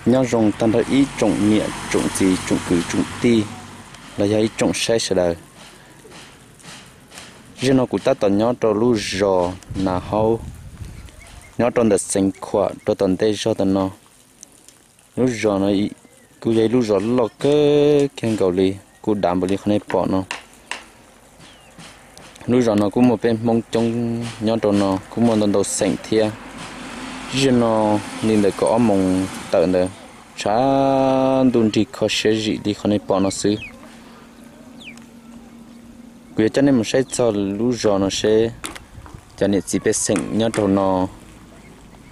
Nyob zoo tag nrho ib tsoom niam tsoom txiv tsoom kwv tsoom tij los yog ib tsoom saib sawv daws. Zaum no kuv tab tom nyob rau lub zos Nas Haub, nyob rau ntawm Xeev Khuam rau tom ntej zog tam no. Lub zos no kuj yog ib lub zos loj kawg kiag nkaus li, kuj dav npaum li qhov nej pom no. Lub zos no kuj muaj peb Hmoob coob nyob rau no, kuj muaj ntau ntau xeem thiab. Zaum no li ntawm kaum ob moos tawm ntawd, tshav ntuj nrig kho siab zim li qhov nej pom no xwb. Kuv yuav coj nej mus saib txog lub zos no seb cov niam txiv pej xeem nyob rau no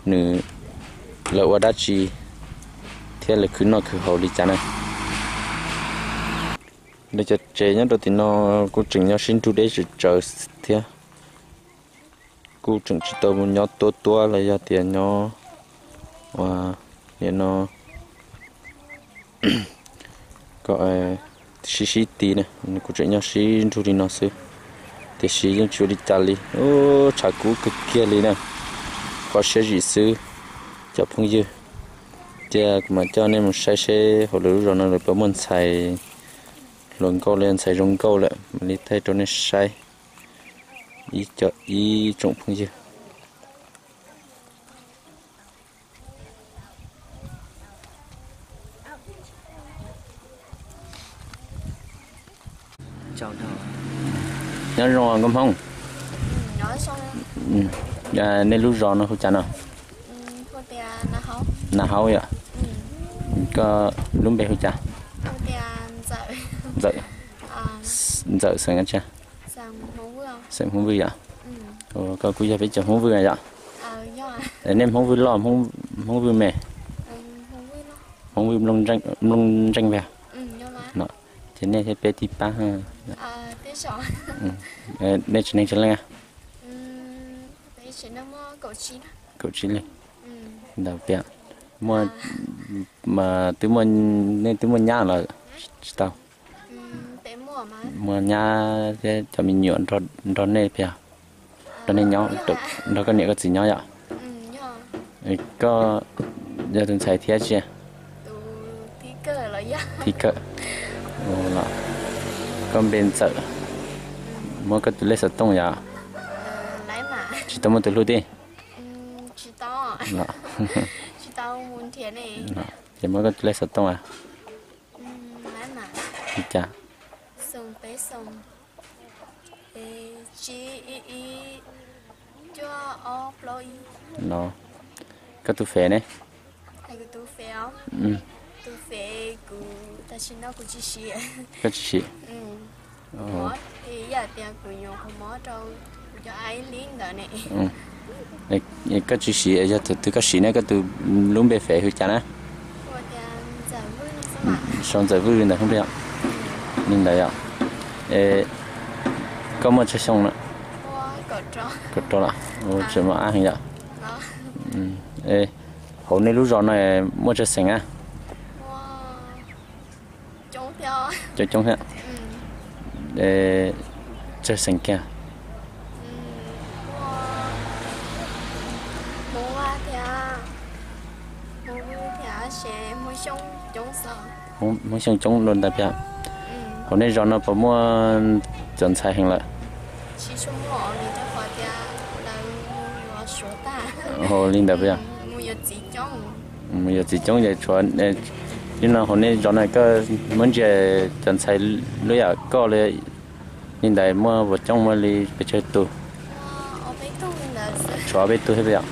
nws, lawv ua dab tsi thiab lawv khwv noj khwv haus li cas na. Lawv cov tsev nyob rau tim no kuj tseem nyob sib nrug deb tsawv tsawv thiab. Kuj tseem tsis tau mus nyob tuab tuab los yog tias nyob ua, nim no kom sib sib ti na, kuj tseem nyob sib nrug li no xwb. Tiam sis yeej tsis ua li cas li, tshav kub kawg kiag li na, kho siab zim xwb cov phooj ywg. Cia kuv mam coj nej mus saib seb hauv lawv lub zos no lawv puas muaj ntxhais hluas nkauj los ntxhais zoo nkauj lawm mam li thaij rau nej saib ib co ib tsoom phooj ywg. Nyob zoo nkauj Hmoob. Nej lub zos no hu cas no? Nas Haub yom. Koj lub npe hu cas? Ntxawm. Ntxawm xeem dab tsi? Xeem Hmoob Vwj yom. Koj kuj yog peb cov Hmoob Vwj yom. Nej Hmoob Vwj loj, Hmoob Vwj me? Hmoob Vwj Nplooj Ntseej Vwj. Ces nej thiab peb tib pab. Nej tsev neeg tsawg leej? Kaum tsib leej. Ntawd tias, muaj, mas twb muaj, nej twb muaj nyab los tsis tau? Muaj nyab thiab cov me nyuam nrog nej pem, nrog nej nyob, nrog koj niam koj txiv nyob yom? Koj yog tus ntxhais thib tsi? Thib kawm. Koj npe Ntxawm. Muab koj tus lej xov tooj yom? Tsis tau muaj tus hlub tij? Ces muab koj tus lej xov tooj a? Li cas? No, koj tus Face ne? Koj tsis siv? Koj tsis siv, yog thaum twg koj siv ne, koj tus lub npe Face hu cas na? Sau Ntxawm Vwj li ntawd, li ntawd yom? Koj muaj tsawg xyoo na? Kaum rau lawm, tseem mos ab heev yom? Hauv nej lub zos no muaj tsawg xeem a? Coob coob thiab. Tsawg xeem kiag? Hmoob Xyooj coob dua ntawd thiab. Hauv nej zos no puas muaj cov ntxhais heev lawm? Ua li ntawd puas yog? Mus yuav txiv coob ces tshuav, li no hauv nej zos no koj muab ntsia cov ntxhais lub yam koj li, li ntawd muaj puas coob, muaj li pes tsawg tus? Tshuav ob peb tug thiab puas yog?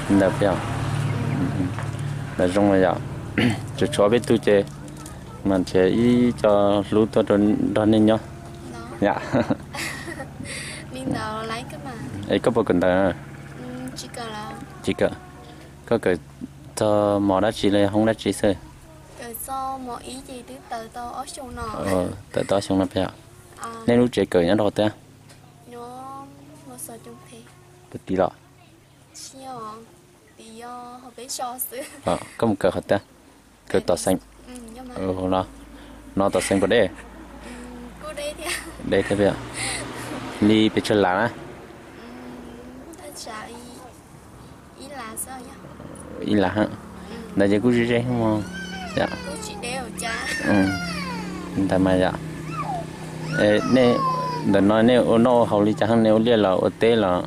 Li ntawd puas yog? Ntawd zoo yom. Tseem tshuav ob peb tug ces mas nrhiav ib co hlub tuaj rau nrog nej nyob yom. Es koj puas kawm ntawv? Tsis kawm. Koj kawm txog mos dab tsi los yog hoob dab tsi xwb? Tawm tau ob xyoo no puas yog? Nej lub tsev kawm nyob rau qhov twg? Puas tid los? Koj mus kawm qhov twg? Kawm tom Xeev? No tom Xeev puas deb? Deb thiab puas yog? Li pes tsawg las na? ib lam hab. Ntawd ces kuj ze ze hab mog. Ntawd mas yom. Nej ntawm no nej ua noj ua haus li cas hab, nej ua liaj los ua teb los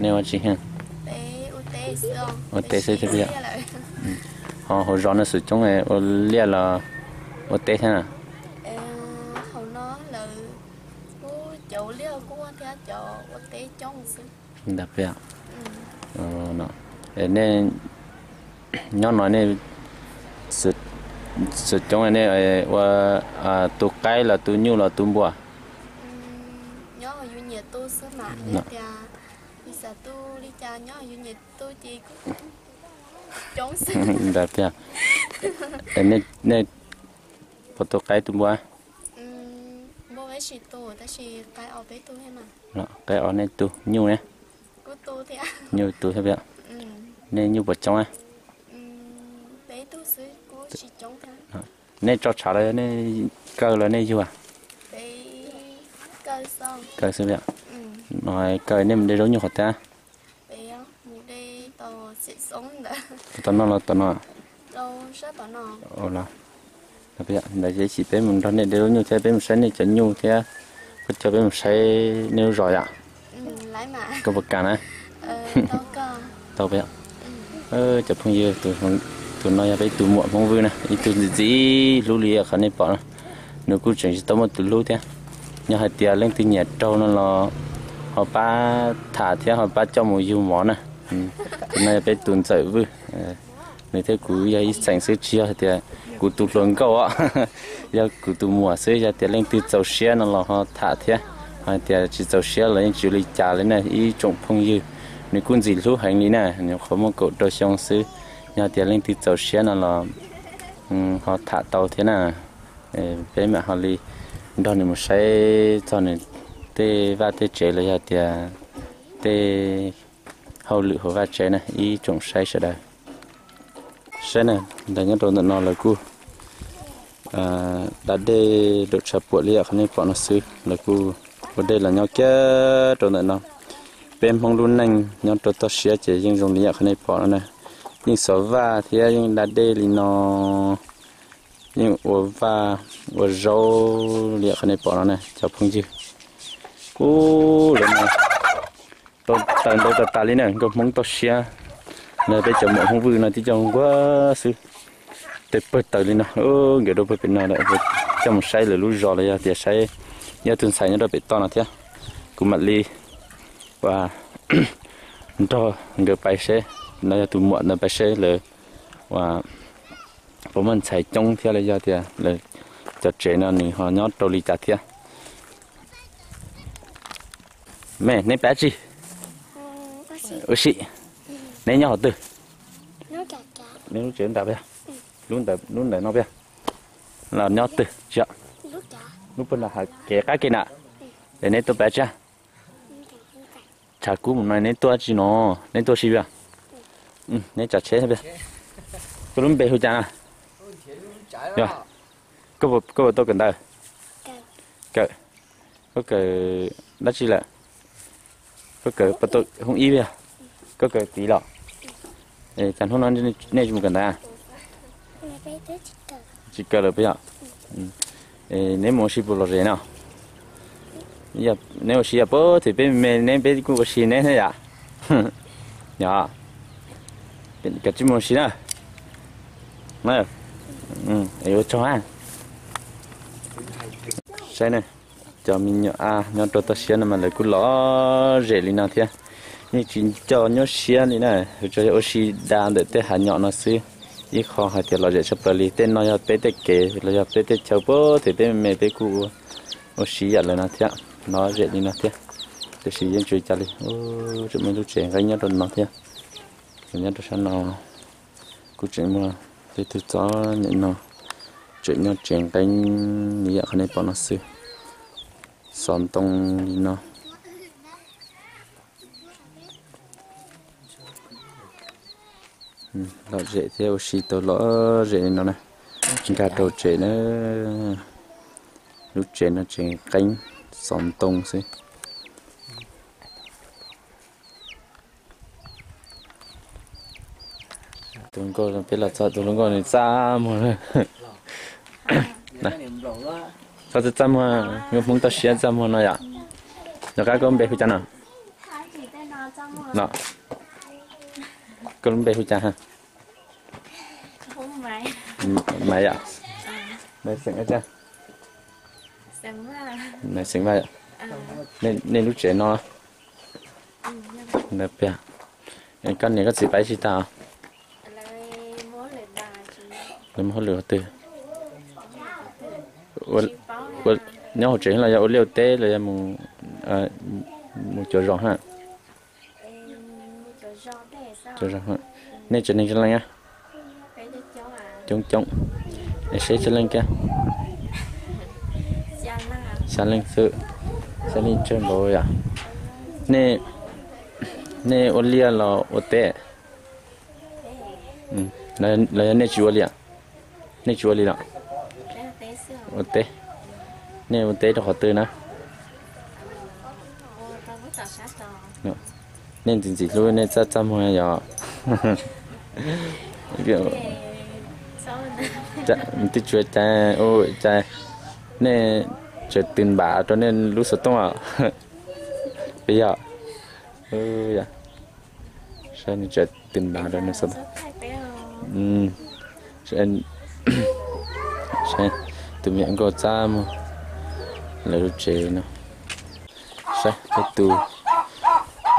nej ua tsi hab? Ua teb xwb thiab. Ho hauv zos no xwm coob ua liaj los ua teb thiab na? Ntawd, nej nyob no nej xwm coob nej ua tu qaib los tu nyuj los tu npua? Ntawd tiag. Nej puas tu qaib tu npua? Qaib os nej tu, nyuj ne? Nyuj tu thiab. Nej nyuj puas coob a? Nej tso tshav los nej kaw los nej yug? Kaw xwb. Kaw nej mus de zaub nyuj qhov twg? Tom no los tom no? Ntawd ces peb mus nrog nej de zaub nyuj thiab peb mus saib nej cov nyuj thiab, kuj coj peb mus saib nej lub zos yom. Koj puas kam na? Tau. Cov phooj ywg, tus no yog peb tus muam Hmoob Vwj na, ib tug ntxim ntxim hlub li qhov nej pom no. Nws kuj tseem tsis tau muaj tus hlub thiab. Yog hais tias leej twg nyiam raug no los ho pab tham thiab ho pab coj mus yug mov na. Tus no yog peb tus ntxawm Vwj. Nws thiab kuv yog ib xeem xwb, tsis yog hais tias kuv tus hluas nkauj os, yog kuv tus muam xwb. Yog tias leej twg txaus siab no los ho tham thiab, ho hais tias tsis txaus siab los yeej tsis ua li cas li na ib tsoom phooj ywg. Nws kuj ntxim hlub heev li na, nws nyuam qhuav muaj kaum rau xyoo xwb. Yog tias leej twg txaus siab no los ho tham tau thiab na. Peb mam ho li nrog nws mus saib txog nws tej vaj tej tsev los yog tias tej hauj lwm hauv vaj tsev na ib tsoom saib sawv daws. Saib na, ntawm nyob rau ntawm no lawv kuj da dej daum tshav puam li yam qhov nej pom no xwb, lawv kuj ua dej los nyob kiag rau ntawm no. Peb Hmoob lub neej nyob rau toj siab ces yeej zoo li yam qhov nej pom no na. Yeej xov vaj thiab yeej da dej li no, yeej ua vaj ua zaub li yam qhov nej pom no na cov phooj ywg. Ub, lawv no tau taws ntau tas tas li na, nkauj Hmoob toj siab. No peb cov muam Hmoob Vwj no tib co nquag xwb, tej pawg taws li no, nkawd rau pawg pem no lawm, coj mus saib lawv lub zos los yog tias saib, yog tus ntxhais nyob rau pem toj no thiab. Kuv mam li ua nrog nkawd pais seb, no yog tus muam ntawd pais seb lawv ua puas muaj ntxhais coob thiab los yog tias lawv cov tsev no nws ho nyob rau li cas thiab. Me, neb pab tsi? Ua si. Neb nyob qhov twg? Neb lub tsev nram peb, lub ntawm no peb los nyob twg tsi? Lub puag nram hav kev qab kev na. Es neb tuaj pab tsi? Tshav kub mus no neb tuaj tsi no? Neb tuaj si peb? Neb tsav tsheb peb. Koj lub npe hu cas na? Yog, koj puas tau kawm ntawv? Kawm. Koj kawm dab tsi lawm? Koj kawm puas tau hoob ib peb? Koj kawm tid los? Cas hnub no nej tsis mus kawm ntawv? Tsis kawm lawm peb yom? Neb mus ua si puas lom zem no? Neb ua si yog puag thaum peb me me neb peb kuj ua si neb thiab yom? Yog, kav tsij mus ua si na. Ua tsaug. Saib na, cov me nyuam a nyob rau toj siab no mas lawv kuj lom zem li no thiab. Yeej tsis nco nyuaj siab li na, tsuas yog ua si da ntawm tej hav nyom no xwb. Ib qho hais tias lom zem tshaj plaws li, tej no yog peb tej kev los yog peb tej chaw puag thaum peb me me peb kuj ua si yam lawm no thiab, lom zem li no thiab. Tiam sis yeej tsis ua cas li, tseem muaj ib lub tsev nqeeb nyob rau no thiab. Nyob rau sab no kuj tseem muaj tej tug txom nyem no, tseem nyob tsev nqeeb li yam qhov nej pom no xwb, xov ntoo li no. Lom zem thiab ua si tau lom zem li no na. Nkag rau tsev na, lub tsev no tsev nqeeb xov ntoo xwb. Nkauj, peb los txog tus hluas nkauj nws txaj muag. Koj txaj txaj muag, nkauj Hmoob toj siab txaj muag no yom. Nov qab koj lub npe hu cas no? No, koj lub npe hu cas? Maiv yom. Maiv xeem dab tsi? Maiv xeem Vaj yom. Nej lub tsev no, koj niam koj txiv pab tsis tau? Lawv muaj hauj lwm qhov twg? Nyob hauv tsev los yog ua liaj ua teb los yog mus cuav zos ha? Nej tsev neeg tsawg leej? Coob coob. Es seb tsawg leej kiag? Xya leej xwb. Xya leej tsawg npaum yom. Nej ua liaj los ua teb? Los yog nej tsis ua li? Nej tsis ua li los? Ua teb. Nej ua teb rau qhov twg na? Nej ntxim ntxim hlub nej txaj txaj muag yom. Twb tsis ua cas, cas nej tseem tws npam rau nej lub xov tooj os. Peb yog, saib nws tseem tws npam rau nws xov tooj. Tus me nyuam nkauj txaj muag lawv lub tsev no. Saib peb tus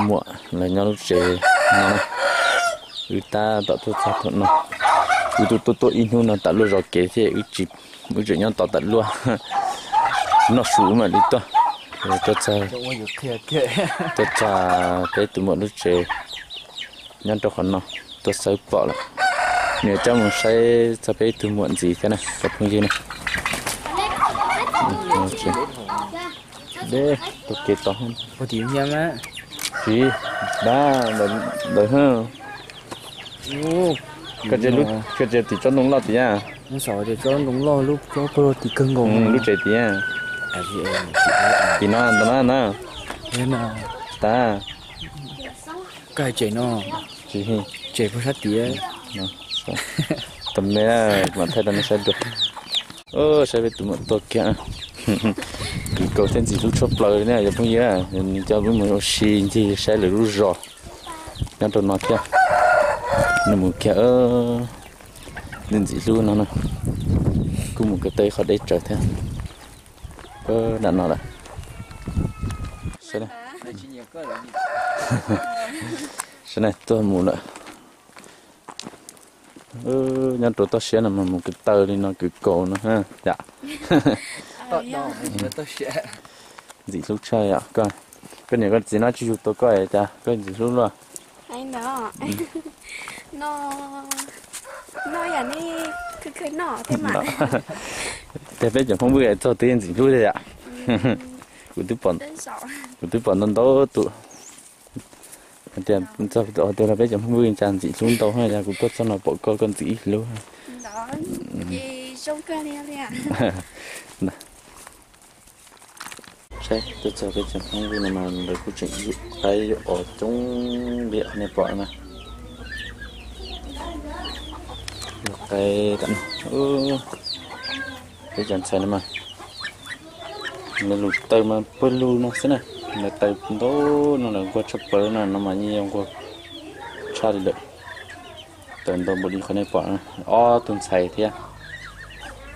muam lawv nyob lub tsev no na. Wb tab tom tuaj txog thaum no, wb tuaj tuaj tuaj ib hnub no tas luaj zos kev thiab wb tseem nyob tos tas luaj, noj su mam li tuaj. Tuaj txog, tuaj txog peb tus muam lub tsev nyob rau qhov no, tuaj xawb pom lawm. Nws coj mus saib txog peb tus muam ntxiv thiab na cov phooj ywg na. Deb, tus kev tod. Tsis, dab, ntawd, koj tsis tim tsob ntoo loj tiag. Tsob ntoo loj lub tsob pag lug tim kawg nkaus lub tsev tiag. Tim no ntag na. Tas. Koj hais tsev no, tsev puag sab tias. Tos me, mam thaij rau nej saib dua. Saib peb tus muam tuaj kiag. Kwv kaus thiab ntxim hlub tshaj plaws li na cov phooj ywg. Nws coj wb mus ua si ncig saib lawv lub zos nyob rau no thiab. Nws mus kiag, nws ntxim hlub no na. Kuj mus ko taw ib qho deb tsawv thiab. Dam no lawm. Sawv daws tuaj mus lawm. Nyob rau toj siab no mas mus ko taw li no kwv kaus no yom. Ntxim hlub tshaj yom. Koj niam koj txiv no tsis yug tau koj cas koj ntxim hlub luaj? Tias peb cov Hmoob Vwj txog twb yeej ntxim hlub thiab yom. Kuv twb pom ntau ntau tus tias txog tias peb cov Hmoob Vwj cas ntxim hlub ntau, yog kuv tuaj txog no pom koj koj ntxim ib hlub. Saib tuaj txog peb cov Hmoob Vwj no mas lawv kuj tseem yuav qaib yuav os coob li nej pom na. Yuav qaib tam no. Peb cov ntxhais no mas lawv lus taws mas pawg lug no xwb na. Lawv taws ntau no lawv nquag tshaj plaws no, no mas yeej yog nquag tshaj li lawm. Taws ntau npaum li qhov nej pom, ob tug ntxhais thiab,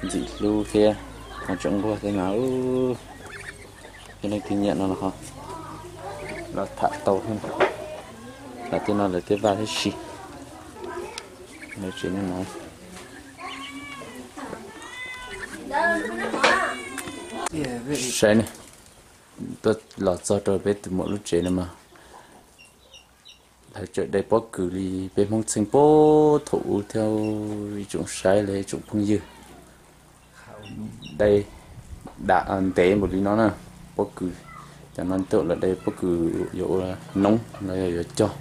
ntxim hlub thiab, ho tseem nquag thiab mas. Yog leej twg nyiam no los ho los tham tau. Lawv tej no lawv tej vaj thiab si. Lawv tsev no. Saib ne, tuaj los txog rau peb tus muam lub tsev no mas lawv tseem dai pob kws li peb Hmoob txheej puag thaum ub thiab ib tsoom saib los ib tsoom phooj ywg. Dai dam ntev npaum li no na, pob kws. Cov no tej zaum lawv dai pob kws yuav ua noob los yog yuav cog.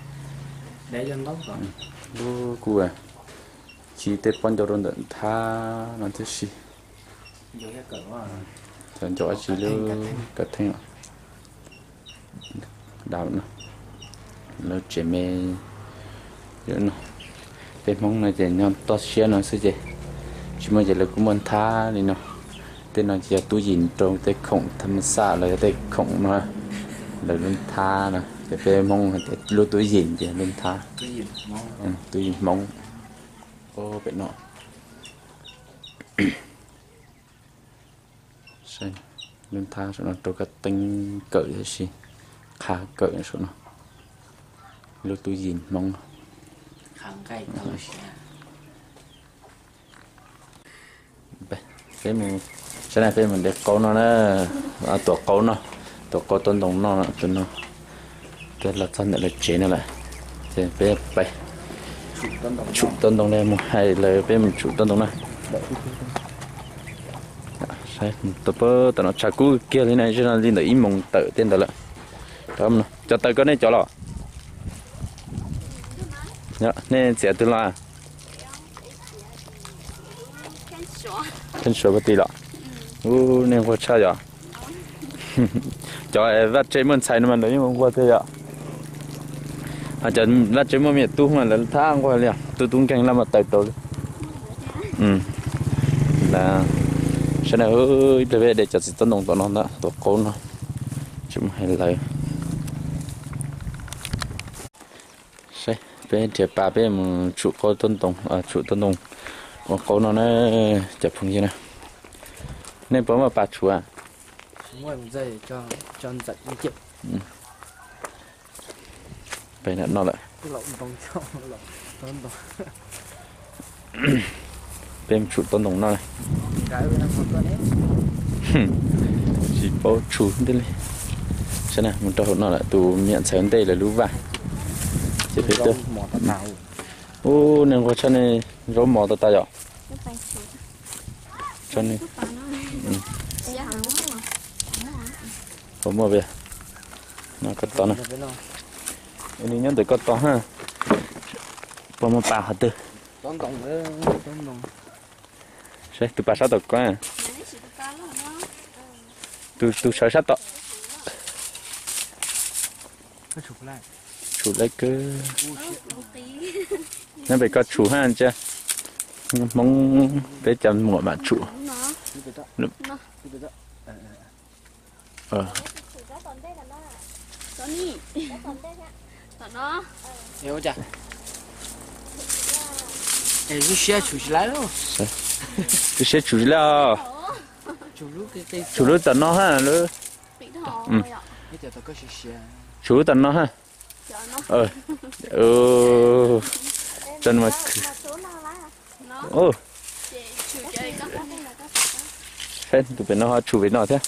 Lub kuj khi tej pob ncau rau ntawm nthab no thiab si. Cov ncau dab tsi lub kav theej. Dam no, lawv tsev me no. Peb Hmoob no ces nyob toj siab no xwb ces tsis muaj ces lawv kuj muaj nthab li no. Tej no ces yog tub yim rau tej khoom tham ma xaj los yog tej khoom no lawv lub nthab no. Ces peb Hmoob hais tias lub tub yim ces lub nthab, tub yim Hmoob. Pem no lub nthab saum no rau koj teeb kawm tab sis qha kawm saum no. Lub tub yim Hmoob. Peb mus, saib na, peb mus de qaub no na, tuav qaub no, tuav qaub tuaj ntoo noj tus no. Peb los txog ntawm lawv tsev no lawm, ces peb pais tshum tuaj ntoo na, mus hais lawv peb mus tshum tuaj ntoo na. Saib, tau pab tam no tshav kub kiag li na, li ntawm ib moos tawm tej ntawd lawm. Cov taws koj nej cov los? Nej txiav twg los? Kheej suav pag ti los? Ub, nej nquag tshaj yom. Cov vaj tse muaj ntxhais no mas lawv yeej nquag thiab yom. Ho cov vaj tse muaj me nyuam tub mas lawv thab nquag li os, tub tub nkeeg laj mas taws rau li. Saib na, ib pliag peb de cov txiv txob ntoo tom no ntag, tuav qaub no, tsis mus hais lawv. Saib, peb nrhiav pas peb mus tshum qaub tuaj ntoo, tshum tuaj ntoo ua qaub no na, cov phooj ywg na. Nej puas muaj pas tshum a? Peb no lawm. Peb mus tshum tuaj ntoo no. Tsis paub tshum thiaj li. Saib na, mus rau hauv no lawm, tus me nyuam ntxhais ntej lawv lub vaj. Ces peb tuaj. Ub, nej nquag tshaj nej zaub mos tas tas yom. Tshaj nej. Puas muaj peb? No koj tod na. Nws nyob ntawm koj tod ha. Puas muaj pas qhov twg? Saib tus pas sab tom koj. Tus, tus sawv sab tom. Tshum laib kawg. Nyob pem koj tshum ha ntsia. Hmoob peb cov muam mam tshum. Twb siab tshum tsis laib os. Tshum lub tom no ha. Tshum lub tom no ha. Saib tus pem no ho tshum pem no thiab.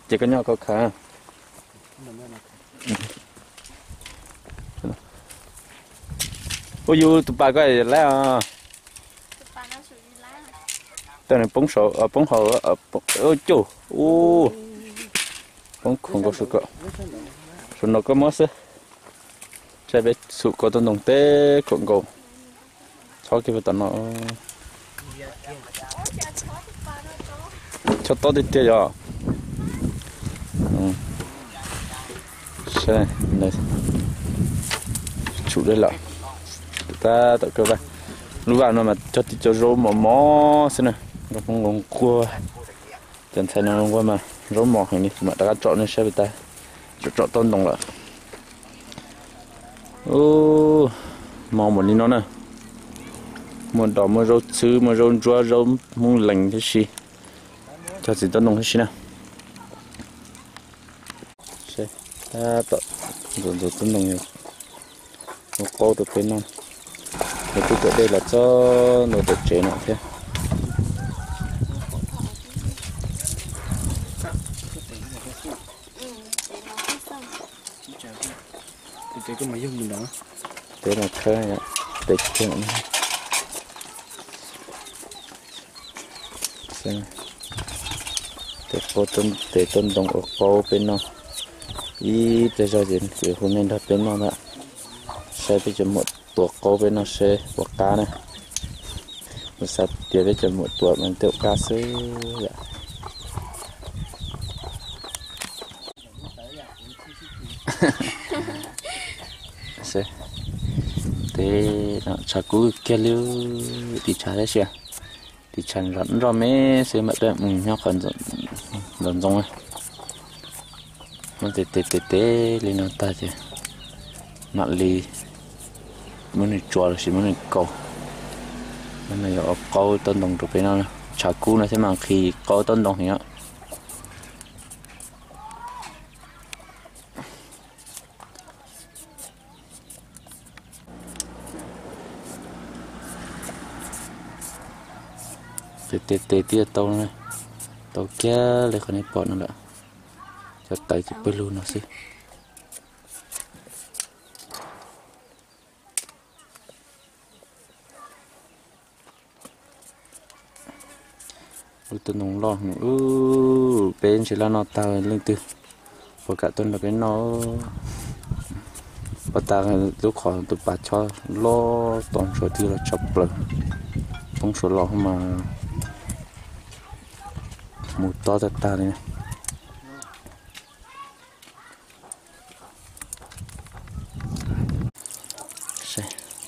Ces koj nyob koj khav. Ua yus tus pas koj laib os. Tej no poob saud, poob hauv, cuj, ub, poob khoom nkaus saum no koj muab xwb. Saib peb tshum koj tuaj ntoo teb khoom nkaus. Chob kiag tom no. Chob tob tiag tiag yom. Saib, tshum dej lawm. Tab tom kawg vaj, lub vaj no mas cog tib co zaub mos mos xwb na. Nquag nquag, cov ntxhais no nquag mas zaub mos heev li, kuv mam rov qab tsom nej saib pem tas. Tsom tsom tuaj ntoo lawm. Ub, mos npaum li no na. Muaj dos, muaj zaub txhwb, muaj zaub ntsuab, zaub hmoob lees tib si. Cog txiv tuaj ntoo tib si na. Tab tom ntxuav ntxuav tuaj ntoo ua qaub rau peb noj. Lawv twb tuam dej los txog ntua tom tsev no thiab. Peb no khawb, peb cog. Tes tuaj ntoo ua qaub peb noj. Ib pliag zog ces kuv hu nej nrog peb noj ntag. Saib peb cov muam tuav qaub peb noj seb puas qab na. Kuv xav tias peb cov muam tuav mas tej qab xwb yom. Tshav kub kiag li, tiv tshav tab sis, tiv tshav nroj me xwb mam daj mus nyob qhov ntxoov ntxoo. Muab tes tes tes tes li no tag ces mam li muab nws tsuav los sis muab nws kaus. No yog qaub taub ntoo rau peb noj, tshav kub no thiab mas nqhis qaub taub ntoo heev os. Tes tes tes twb tau, tau kiag li qhov nej pom no lawm. Cov tawv ces pawg lug no xwb. Lub taub ntoo loj heev, peb ntshe laj noj tag, leej twg puas kam tuaj nrog peb noj. Pov tas lub qhov tus pas chob loj, tau ntsuav twb los tshaj plaws, poob suav los mas mus tob tag tag li.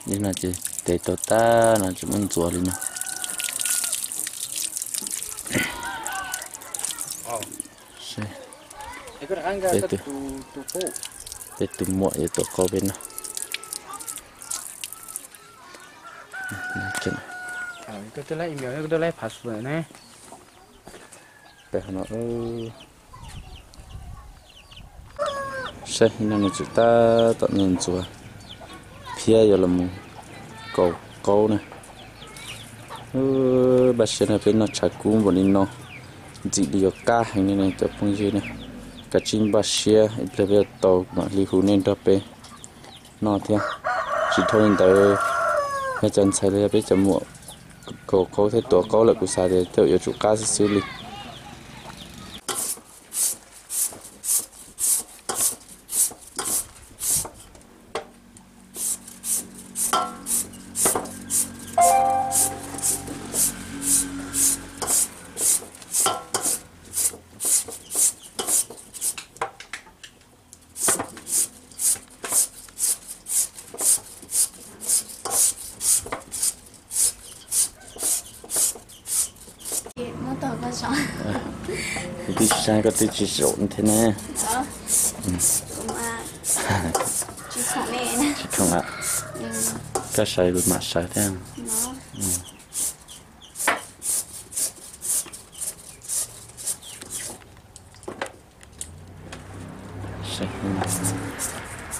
Li no ces tes tau tag no ces muab ntxuav li no. Peb tus muam yuav tuav qaub peb noj. Saib no nws tseem tab tom ntxuav thiab yuav los mus kaus qaub na. Npaj siab no peb noj tshav kub npaum li no, ntxim li yuav qab heev li ne cov phooj ywg na. Kav tsij npaj siab ib pliag peb yuav tau mam li hu nej nrog peb noj thiab. Tsis dhau li ntawd, yog cov ntxhais los yog peb cov muam kaus qaub thiab tuav qaub lawm kuv xav tias tej zaum yuav tsum qab xwb xwb li. Kuv twb tsis saib koj twb tsis zaum thiab ne. Tsis khoom lawm, koj sawv kuv mam sawv thiab.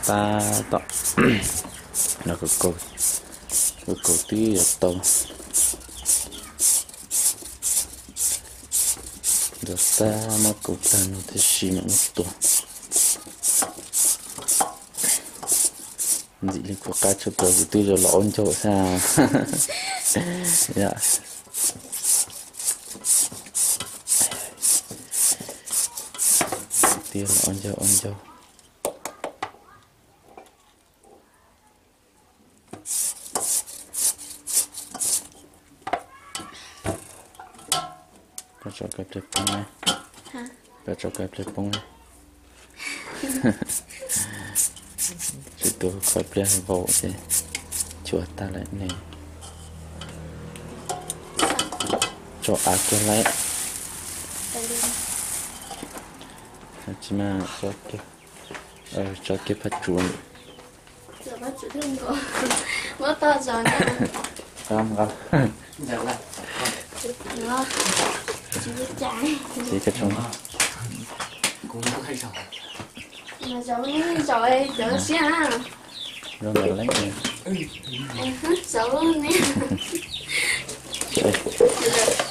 Tab tom no kaus, kaus twb yuav tau, yuav tag, muab kaus tag no tab sis mam muab tua. Ntxim li kuv qab tshaj plaws, kuv twb los aub ncaug thiab. Twb los aub ncaug, aub ncaug. Koj tso koj pliag poob na. Koj tso koj pliag poob na. Tsis tu koj pliag vau ces cuav tag lawm ne. Tso av kiag lawm. Tsis mas tso kiag, tso kiag phaj tsuav.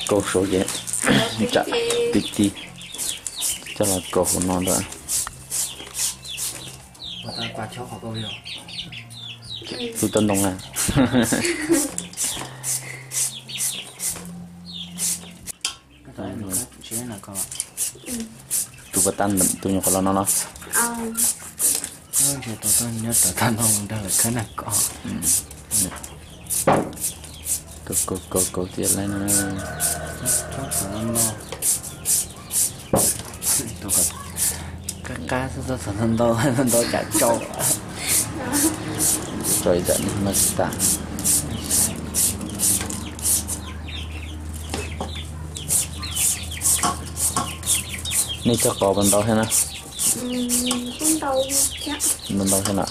Kaus saud ces tsam tib tib coj los kaus hauv no ntag. Tus tau ntoo na. Tus pas tag tus nyuam qhuav los no no. Kaus kaus kaus kaus tias lawm no. Qab qab xwb, txog ntau ntau tsam tsau. Tso ib daim no tsis tas. Nej cog qos puas ntau thiab na? Ntau ntau thiab na.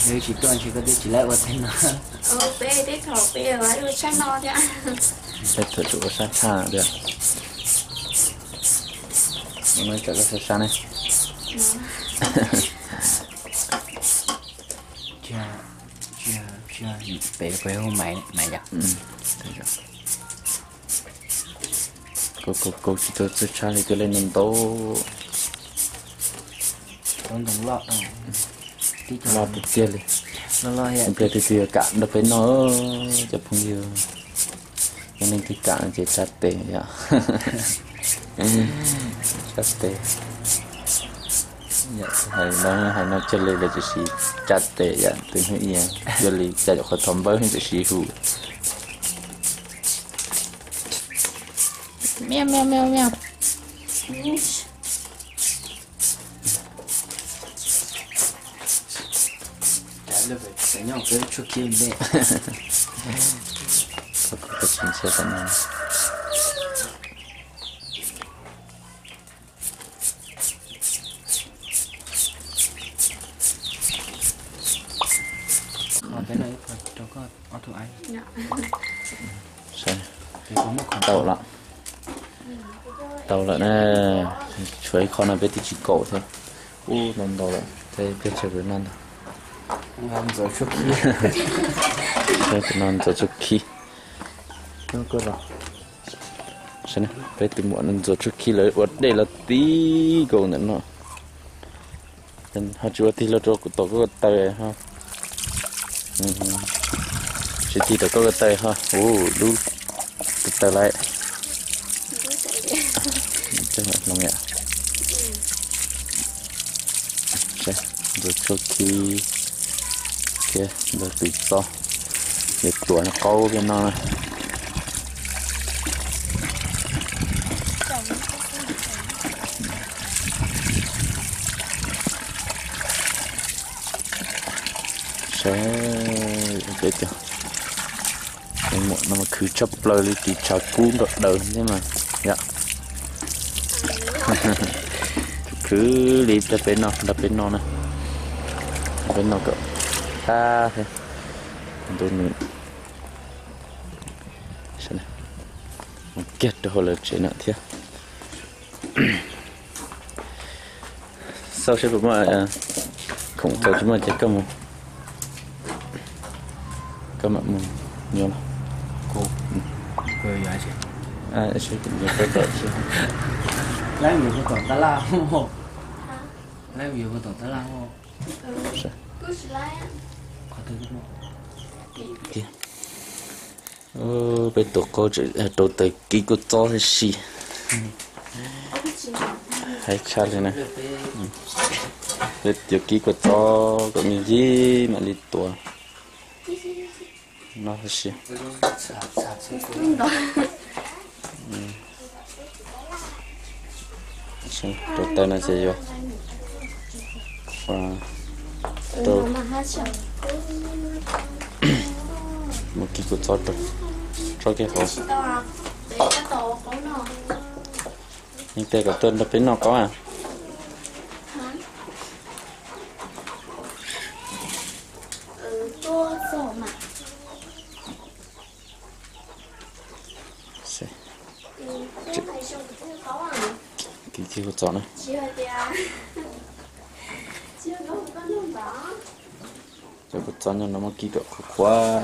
Tsis tuaj ntshe koj twb tsis laib ua tej no. Peb thaum tsis ua sab tshaj thiab. Muab tsam koj sab sab ne. Pem peb hu maiv yom. Kaus kaus kaus tsis tau txawj tshab li, twb lej ntau ntau. Loj tiag tiag li. Pliag twg twg yuav kam nrog peb noj, cov phooj ywg. Yog leej twg kam ces tsa tes yom. Tsa tes. Hais no, hais no cog li lawm tiam sis tsa tes yom, tus hnub ib yam li cas yom, qhov thov npawb tiam sis hu. Tau lawm, tau lawm na. Tshuav ib qho no peb twb tsis kaum thiab. Ub, ntau ntau lawm, peb tsawg no ntag. Ntxuav tshuab khib. Peb tus muam no ntxuav tshuab khib lawm, ua dej los tib nkaus ntawm no. Ho tsis ua tig los rau kuv tom koj ko taw ho. Tsis tig tom koj ko taw ho. Ub, lub ko taw lawm. Ntxuav tshuab khib thiab ntxuav tus txob, yuav tuav qaub peb noj na. Saib peb cov, muam no mas khwv tshaj plaws li, ris tshav kub nrog daws thiab mas yom. Khwv li nrog peb noj, nrog peb noj na, nrog peb noj kom tag thiab. Ntu nws mus kiag rau hauv lawv tsev no thiab. Xauj seb puas muaj, khoom txaus tsis muaj ces koj mus, koj mam mus nyuam los. Seb kuv yuav koj tom thiab. Laib mus yuav kuv tom tab laj. Laib mus yuav kuv tom tab laj. Peb tus qaub rau taws kib kua txob thiab si. Haib tshaj li na. Peb yuav kib kua txob kom me ntsis mam li tuav. No thiab si. Rau taws no ces yuav rau, mus kib kua txob rau tsob kiag hauv. Yeej tej kom tuaj nrog peb noj qaub a. Kib kiag kua txob na. Cov kua txob nyob no muab kib kom qhuav qhuav.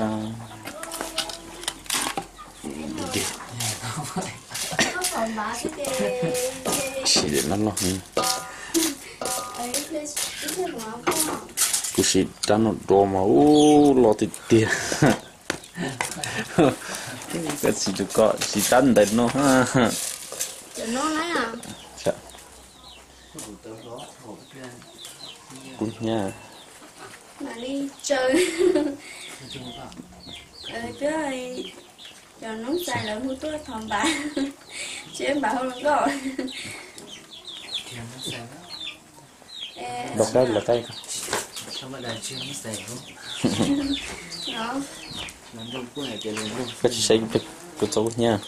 Siv daim no no. Kuv siv rab no dua mas ub loj tiag tiag. Koj siv rau koj siv rab ntawm no. Kub hnyiab. Cov noob xais lawv hu tuaj thov npav, tsis npav hu nkauj. Lov qab lov qab. Koj tsis saib kuv txob kub hnyiab.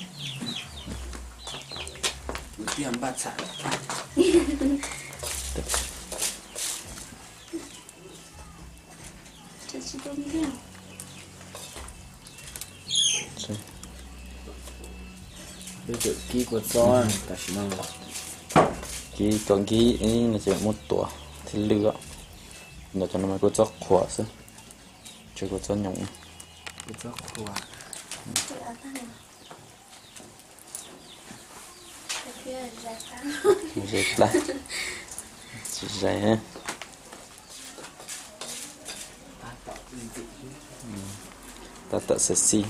Kib kua txob tam sim no, kib txob nkig no ces muab tuav thiab lwj. Ntawm cov no mas kua txob qhuav xwb, tsis kua txob nyoos. Ze plab, tsis ze. Tab tom sexy.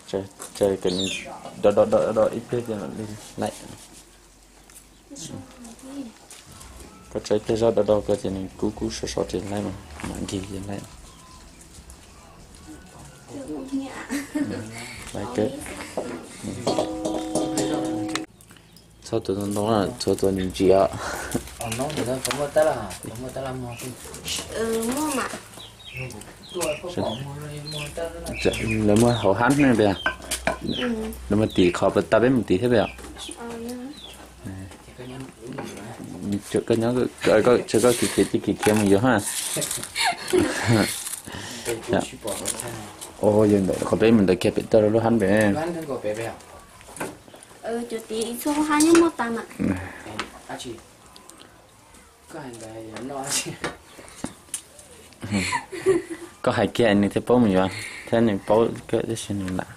Tso kom nws do do do do ib pliag ces mam li laim. Koj tso ib pliag zog do do ko ces nws kub kub sov sov ces laim mas, mam nkig ces laim. Laim kawg. Txhob tuav ntau ntau, txhob tuav ntsim ntsim os. Lawv muaj hauv hab ne peb, lawv muaj tim qhov tag peb mus tim thiab peb os. Tseem koj nyob, tseem koj khiav khiav mus yuav ha. Yog ntawm qhov peb mus ntawd kiag pem toj lub hab pem. Koj hais kiag nws thiaj paub mus yuav, thiab nws paub kawg tab sis nws lam.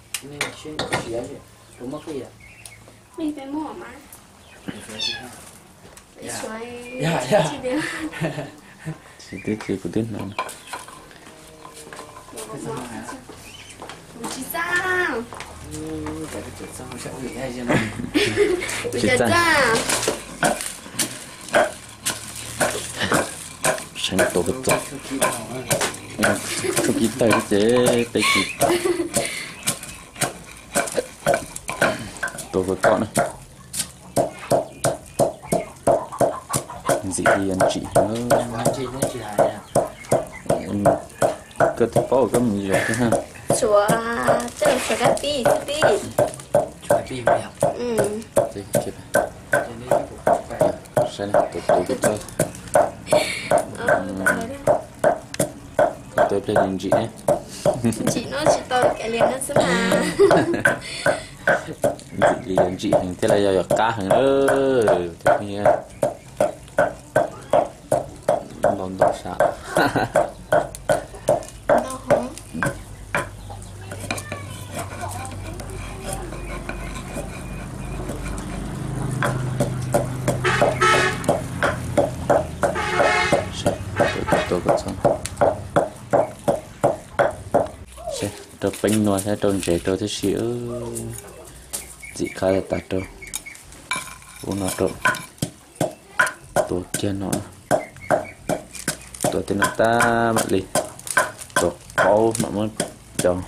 Tsis twb tsis, kuv twb hnov. Tsis txaj. Seev tuav kua txob, tshuab kib tawg ces peb tsis tuav kua txob na. Ntxim li ntsim heev. Koj twb paub koj mus zov thiab ha. Tshuav, tej zaum tshuav kab pib xwb pib. Saib na, tus tus tus tus. Tus tus tus ntsim. Ntsim no tsis tau kev liam no xwb mas. Ntxim li ntsim heev thiab los yog yog qab heev lawm cov phooj ywg. Ntau ntau sab. Tua kua txob. Rau peeb nua thiab rau ntsev rau tib si. Ntxim qab tas rau. Ub no rau. Tua kiag no, tua tej no tag mam li tua qaub mam muab cov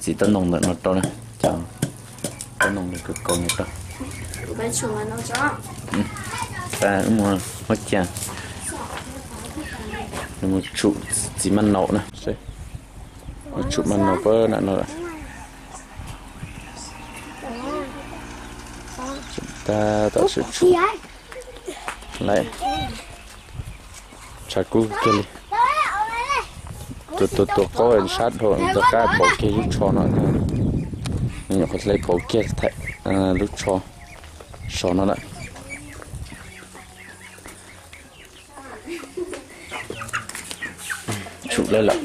txiv taub noog ntawm no rau na, cov taub noog kaus kaus no rau. Tab mus muab cia, mus tshum txiv maj naus na, mus tshum maj naus pab no no. Tab tom sawv tshum. Lawm, tshav kub kiag li. Tus tus tus qaub sab dhau, rov qab pauv kiag lub tsho no. Nws nyuam qhuav hle pauv kiag lub tsho so no lawm. Tshum lawm lawm.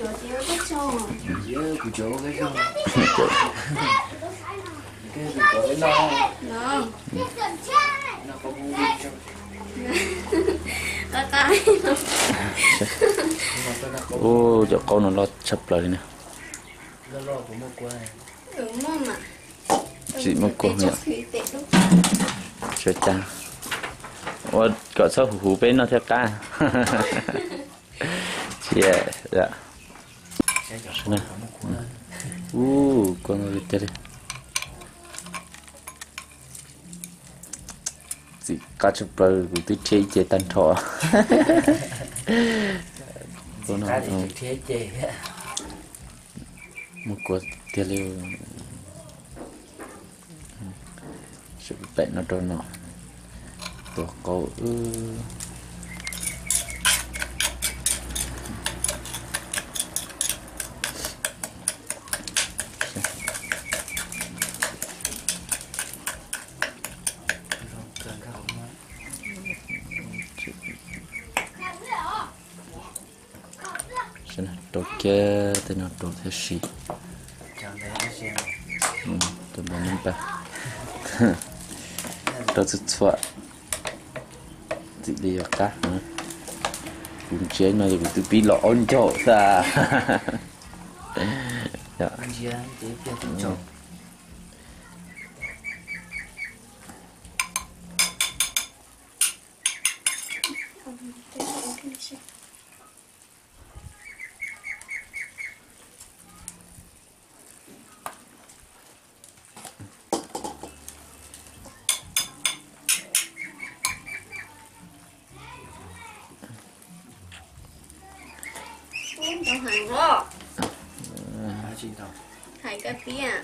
Ub, cov qaub no loj tshaj plaws li na. Tsis muaj kuag yom. Sawv cas ua kom txhob huv huv peb noj thiaj qab. Yes, yeah. Ub, kua no tiag li. Txim qab tshaj plaws, kuv twb rhiab ib ce tag nrho. Muaj kua tiag li. Pem no rau no, tua qau. Rau kiag tej no rau thiab si. Rau txhua txhua, txim li yuav qab. Kuv ntsia no ces kuv twb pib los ob ncaug xwb. Ntau heev os. Hais koj tias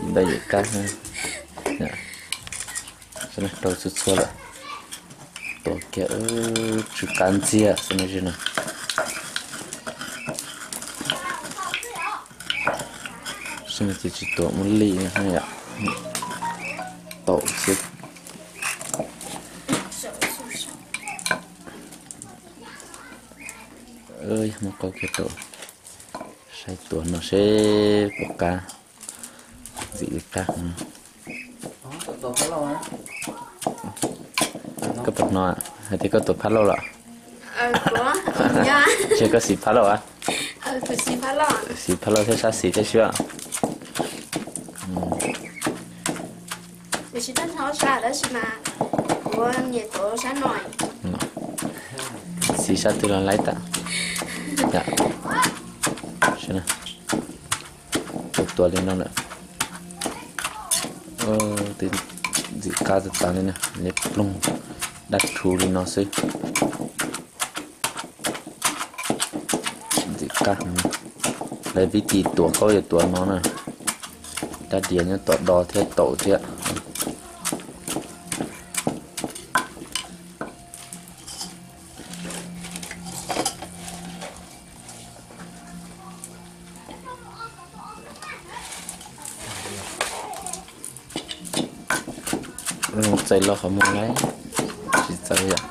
ntau yam qab. Rau txhua txhua lawm. Tua kiag, tsw qab ntxiag xwb no. Xwb no ces tsis tua muaj li yom. Tau xwb. Yog muaj qau kiag rau, saib tua no seb puas qab. Ntxim li qab. Koj puas hnov hais tias koj tua phab lauj los? Ces koj siv phab lauj a? Siv phab lauj thiab sab xis thiab xwb. Siv sab twg los laib tas. Tua tua li no lawm. Ntxim qab tas tas li na, liab ploog dab rhuv li no xwb. Ntxim qab. Lawv tib tis tuav qaub yuav tuav no na. Dab diav nyob tom do thiab taum thiab. Txais los qhov muag lawm, tsis txais yom.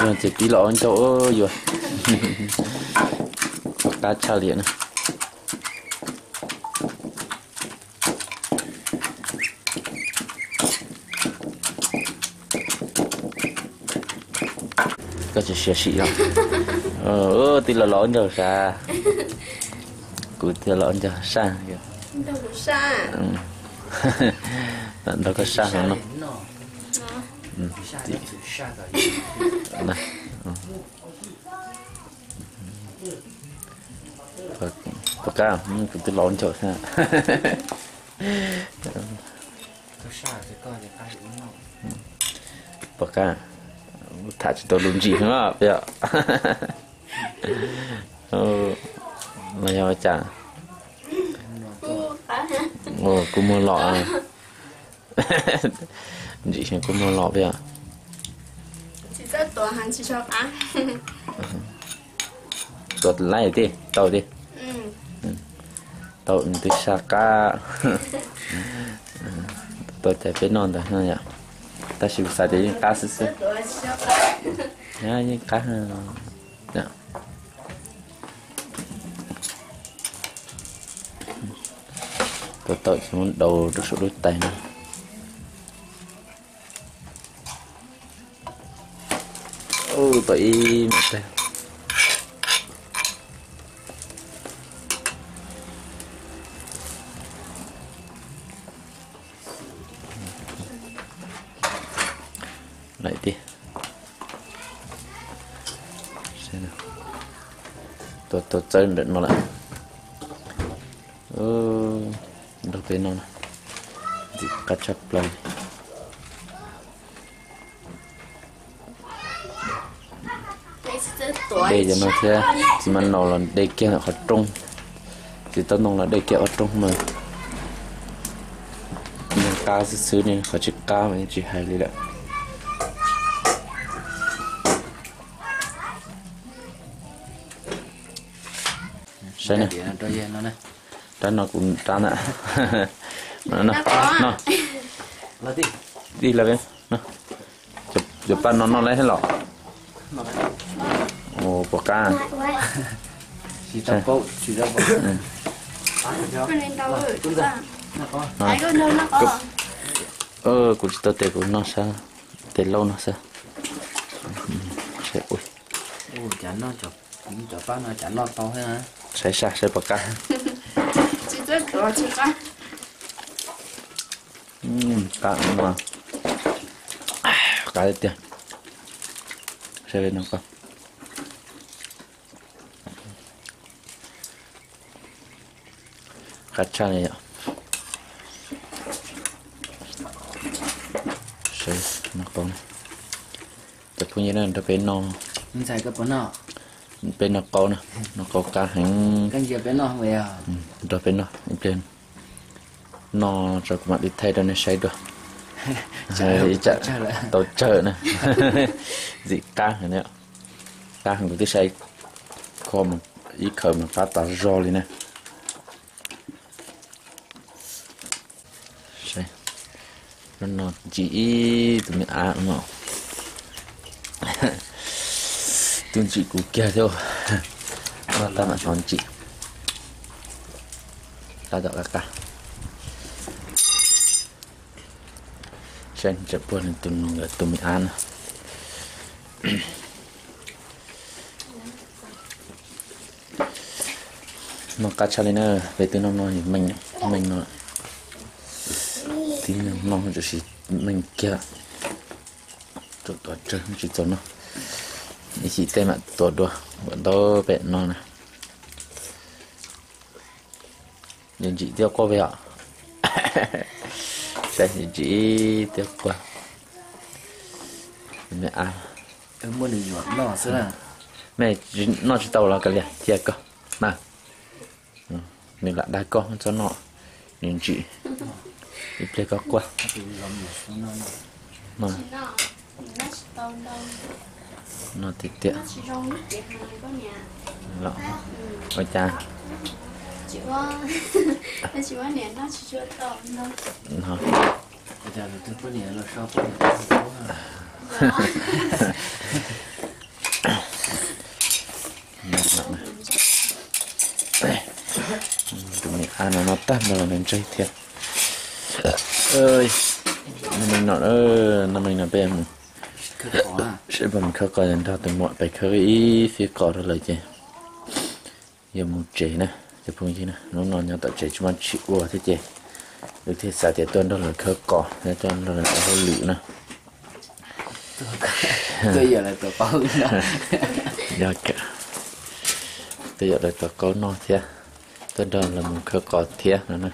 Yog ces pib los ob ncaug yuav qab tshaj li na. Koj tsis siav sim los. Twb los los ob ncaug sab. Kuv twb los ob ncaug sab. Nrog koj sab heev no. Puas qab? Kuv twb los ob ncaug sab. Puas qab? Tham tsis tau lus ntsim heev os. Los yog ua cas? Kua muag los. Ntsim heev kua muag los peb os. Tua laib tiag, tau tiag. Tau, nws twb sab qab. Tau cais peb noj ntawd no yom. Tab sis kuv xav tias yeej qab xwb xwb. Yeej qab. Tau tau ces muab daus rau saum lub tais no. Tau ib me teg. Lawm tiag. Tua tua txawb ntawm no lawm. Nrog peb noj na, ntxim qab tshaj plaws. Dej cov no thiab, txiv maj naus los dej kiag ntawm qhov rooj, txiv taub ntoo los dej kiag qhov rooj mas. Qab xwb xwb ne, qhov tsis qab mas yeej tsis hais li lawm. Saib na, rab no kuv rab na. No, no, no. Cov paj no noj lawm los? Ua puas qab? Kuv tsis tau tes kuv noj sab, tes laub no xwb. Saib sab saib puas qab. Qab, qab tiag tiag. Saib li no koj. Qab tshaj li yom. Saib no qau. Cov phooj ywg na, nrog peb noj, peb noj qau na, noj qau qab heev. Nrog peb noj ib pliag, noj tso kuv mam li thaij rau nej saib dua. Ib tsam tau tsawg na. Ntxim qab heev, qab heev, kuv twb saib kho ib khawv mas qab tas zog li na. Hnub no ntsim ib tug me av no, twb ntsim kuv kiag thiab. Noj tag mam rov ntsim. Qab tom qab qab. Saib tseem puag leej twg mus nkawd tus me av no. Noj qab tshaj li na, peb twb noj noj meej, meej no. Tib neeg noj tam sim meej kiag. Tuav tsawg tsis txaus noj. Ib chim tej mam tuav dua, ua ntau pem no na. Ntsim tiab quaj peb os. Saib ntsim tiab quaj. Me av, mej noj tsis tau los kav liam cia koj na. Nws lam dag koj txhob noj, nws ntsim. Ib pliag koj quaj. No tiag tiag. Ua cas? Tus me av no noj tag nrho los nws ntseg thiab. Noj meej no, noj meej no peb mus, seb puas mus khawb qos, nrog tus muam pem khawb ib fiab qos rau lawm ces yuav mus tsev na. Cov phooj ywg na, hnub no nyob tom tsev tsis muaj tsis ua thiab ces wb thiaj xav tias tuaj nrog lawv khawb qos, tuaj nrog lawv ua hauj lwm na. Tuaj yom, lawv tua qaub noj thiab, tuaj nrog lawv mus khawb qos thiab no na.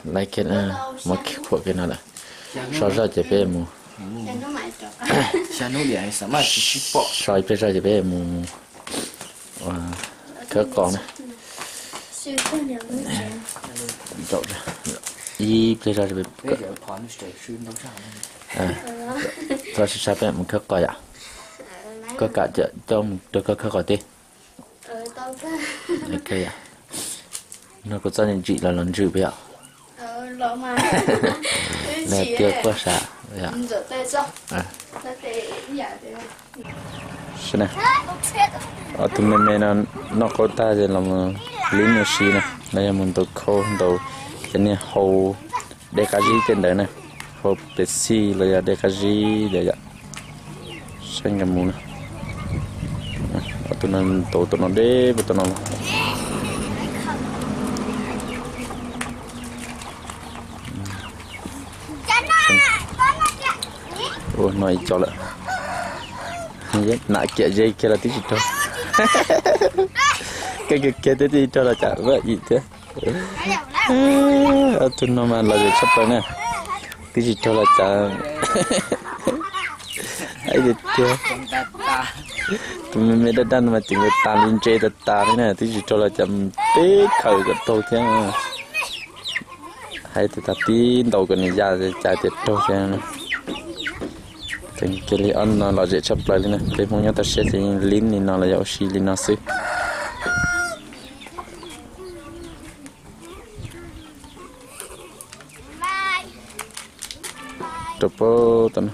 Like, muab khuam kiag no lawm. So zoj ces peb mus, so ib pliag zoj ces peb mus khawb qos na. Ib pliag zoj, txhob sib sab, peb mus khawb qos yom. Koj kam coj mus rau koj khawb qos teb. No kuv txoj ntsim los los ntswm peb yom. Tiag quaj sam. Ob tug me me no noj qaub tag ces los mus lub me si na, los yog mus ntaus khau ntaus cov niag hau dej qab zib tej ntawd na, hau Pepsi los yog dej qab zib ntawd yom. Saib nkawd mus na. Tus no ntaus tus no deb puag tom no. Ua no ib co lawm. Nam kiam ze kiag los twb tsis raug. Kawg kiag kiag twb tsis raug los cas vaj yim thiab. Ob tug no mas lom zem tshaj plaws na. Twb tsis raug los cas. Tiag tiag. Tus me me daj daj no mas ceev tas tas li ntse tas tas li na, twb tsis raug los cas teb khawm kom raug thiab. Hais tias tag tib ntaus kom nws ya cas tias raug thiab. Ceev kiag li, ob no lom zem tshaj plaws li na, peb Hmoob nyob toj siab ces yeej lib li no los yog ua si li no xwb. Rau pab tom no.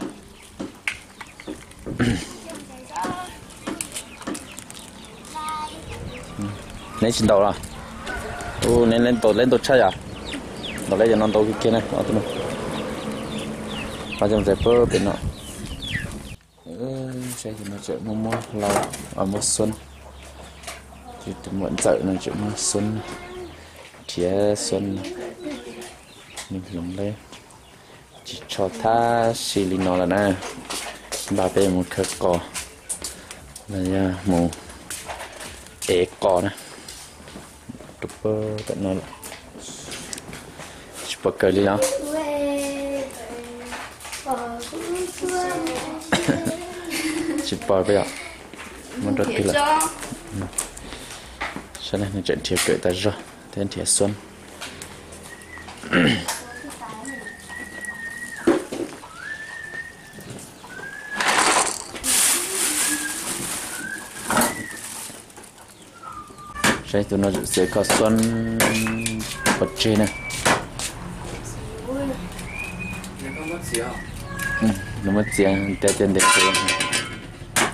Neb tsis ntaus los? Ua neb, neb ntaus tshaj yom. Ntaus leb cov no ntau kawg kiag na, ob tug no. Pab cov ntxhais pab pem no. Saib tus no tseem muaj muab hlau, muab xuab. Tus muam ntxawm no tseem muab xuab, nrhiav xuab. Nws hloov lawm, tsis tsho thab si li no lawm na. Npaj peb mus khawb qos los yog mus ev qos na. Rau pab tom no lawm. Tsis pom kawg li los? Tsis pom peb yom. Muab nrog twg lawm. Saib na, nws tseem nrhiav kawm tas zog thiab nrhiav xuab. Saib tus no xiav kho xuab pov tseg na. Nws muab txiav, tias tias ntev ntev,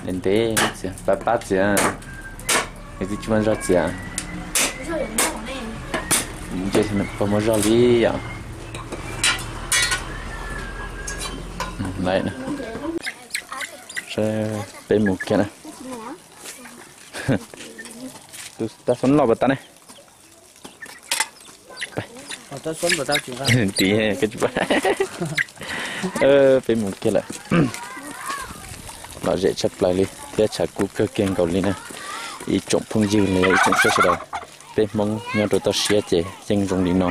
ntev ntev txiav, pab pab txiav, nws twb tsis muaj zog txiav. Ntshe puas muaj zog li yom. Peb mus kiag na. Tus tag xuab loj puas tau ne? Tim, peb mus kiag lawm. Lom zem tshaj plaws li thiab tshav kub kawg kiag nkaus li na. Ib tsoom phooj ywg los yog ib tsoom saib sawv daws, peb Hmoob nyob rau toj siab ces yeej zoo li no,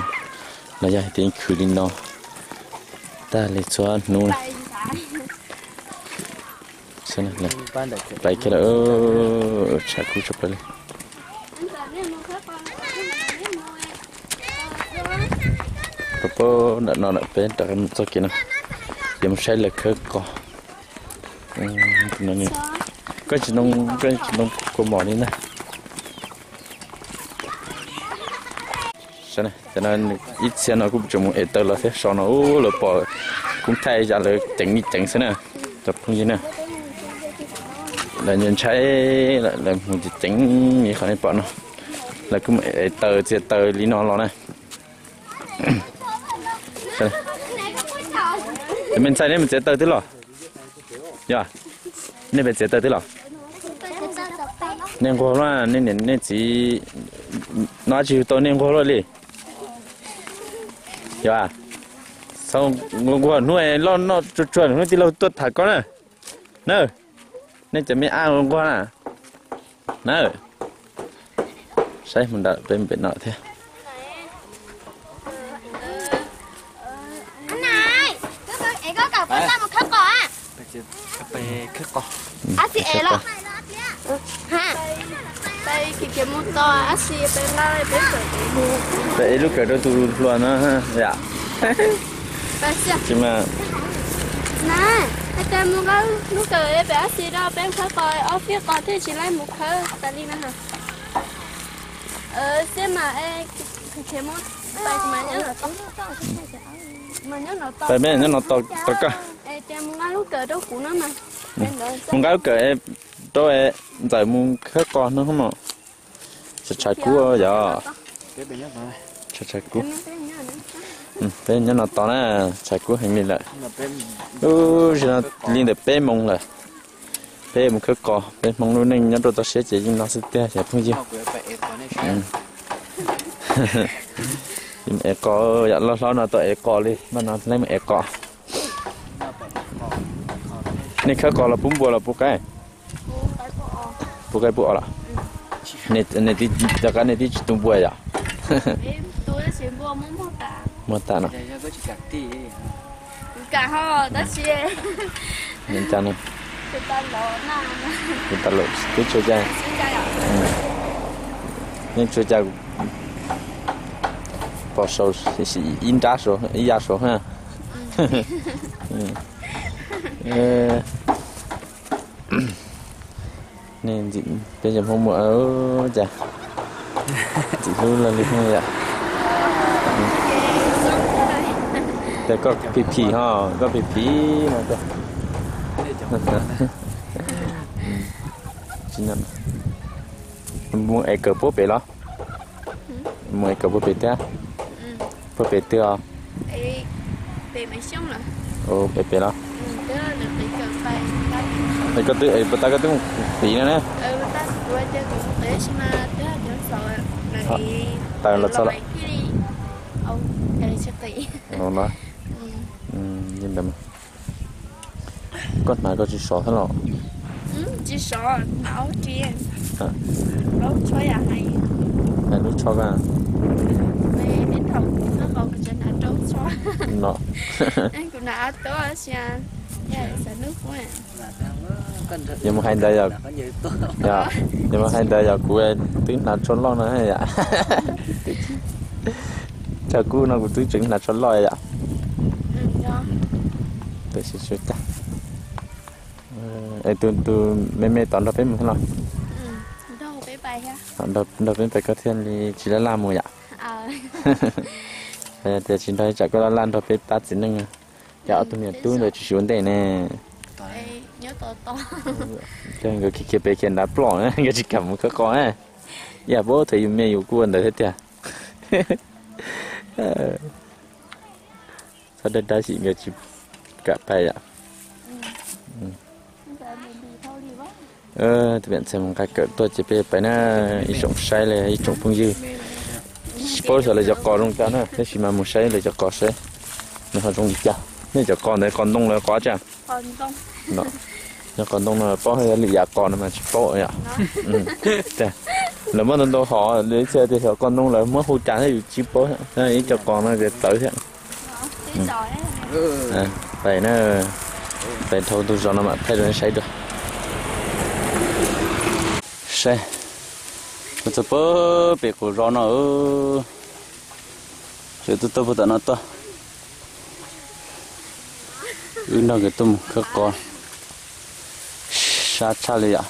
los yog hais tias yeej khwv li no tag li txhua hnub na. Pais kiag lawm, tshav kub tshaj plaws li. Pab pab ntawm no lawm, peb rov qab mus txoj kev no, yuav mus saib lawv khawb qos. Koj tsis, koj tsis ntoo kua mom li na. Ib txhia no kuj tseem mus ev taws los thiab, so no ub lawv pom kuv thaij zaj lawv ceev li ceev xwb na, cov phooj ywg na. Lawv ntshai ntshai lawm, lawv mus ceev ceev li qhov nej pom no. Lawv kuj mus ev taws txiav taws li no los na. Cov me ntxhais, nej mus txiav taws twg los? Yog, nej pem txiav taws twg los? Nej nquag luaj, nej niam nej txiv no tsis yug tau nej nquag luaj li. Yog, nquag hnub loj noj tsuag tsuag hnub tij laug tuaj tham koj na. Na, nej cov me ab nquag na. Na, saib mus ntawm peb pem no thiab. Peb ev lub kawm rau tus hluas no yom. Tsis mas, mus nqa lub kawm pem ab xis rau peb khawb qos, ob fib qos thiaj tsis laib mus khawb tas li na. Xiab mas, peb nyob no tos koj. Mus nqa lub kawm rau ntxawm mus khawb qos no mas. Tshav tshav kub yog. Tshav tshav kub. Peb nyob no tos na, tshav kub heev li lawm. Ub, li ntawm peb moos lawm. Peb mus khawb qos, peb Hmoob lub neej nyob rau toj siab ces yeej no xwb tiag cov phooj ywg. Ev qos yom, loj hlob no tau ev qos li, npaj no leej mus ev qos. Nej khawb qos los pub npua los pub qaib? Pub qaib pub os los? Cov qaib nej twb tsis tu npua yom? Muag tas no. Twb tshua cas, nej tshua cas pom saud ib nrab saud ib ya saud ha. Nej ntxim peb cov Hmoob muam cas ntxim hlub luaj li Hmoob yom. Ces koj phim phim ho, koj phim phim no. Mus ev kawm puag pem los? Mus ev kawm puag pem thiab? Puag pem twg os? Pem pem los? Es koj twb ev puas tas koj twb mus qiv no na? Tawm los txog lawm. Koj hnav koj tsis sov thiab los? Hnav lub tsho koj. No. Yog mus hais ntawd yog, yog mus hais ntawd yog kuv twb hnav tsho loj no yom. Tshav kub no kuv twb tseem hnav tsho loj yom. Es tus, tus me me tod nrog peb mus thiab los? Nrog peb pais koj thiaj li tsis laj laj mus yom. Yog tias tsis nrog tsam koj laj laj nrog peb pab txiv neej. Cas ob tug niam tub ntawd tsis ua ntej ne? Nkawd khiav khiav pem khiav nrad ploj na, nkawd tsis kam mus khawb qos na. Ib yam pab thaum yus me yus kuj ua ntawd thiab tiag. Txhob dab dab tsi nkawd tsis kam pais yom. Tus pem ntxhais mus nqa kawm tuaj ces peb pais na, ib tsoom saib li ib tsoom phooj ywg. Tsis paub xyov lawv cov qos zoo cas na, tab sis mas mus saib lawv cov qos saib nws ho zoo li cas. Nej cov qos ntawd qos ntoo los qos tsa? Nyob qos ntoo no paub hais lwm yam qos no mas tsis paub yom. Lawv muaj ntau ntau hom, lawv txhia tias xyov qos ntoo lawv muab hu cas thiab yus tsis paub. Ib co qos no ces txawv thiab. Pais na, pais dhau tus zos no mam thaij rau nej saib dua. Saib, mus txog puag pem qaum zos no, sawv tuaj tuaj puag tom no tuaj. Wb nrog nkawd tuaj mus khawb qos, sab tshaj li yom.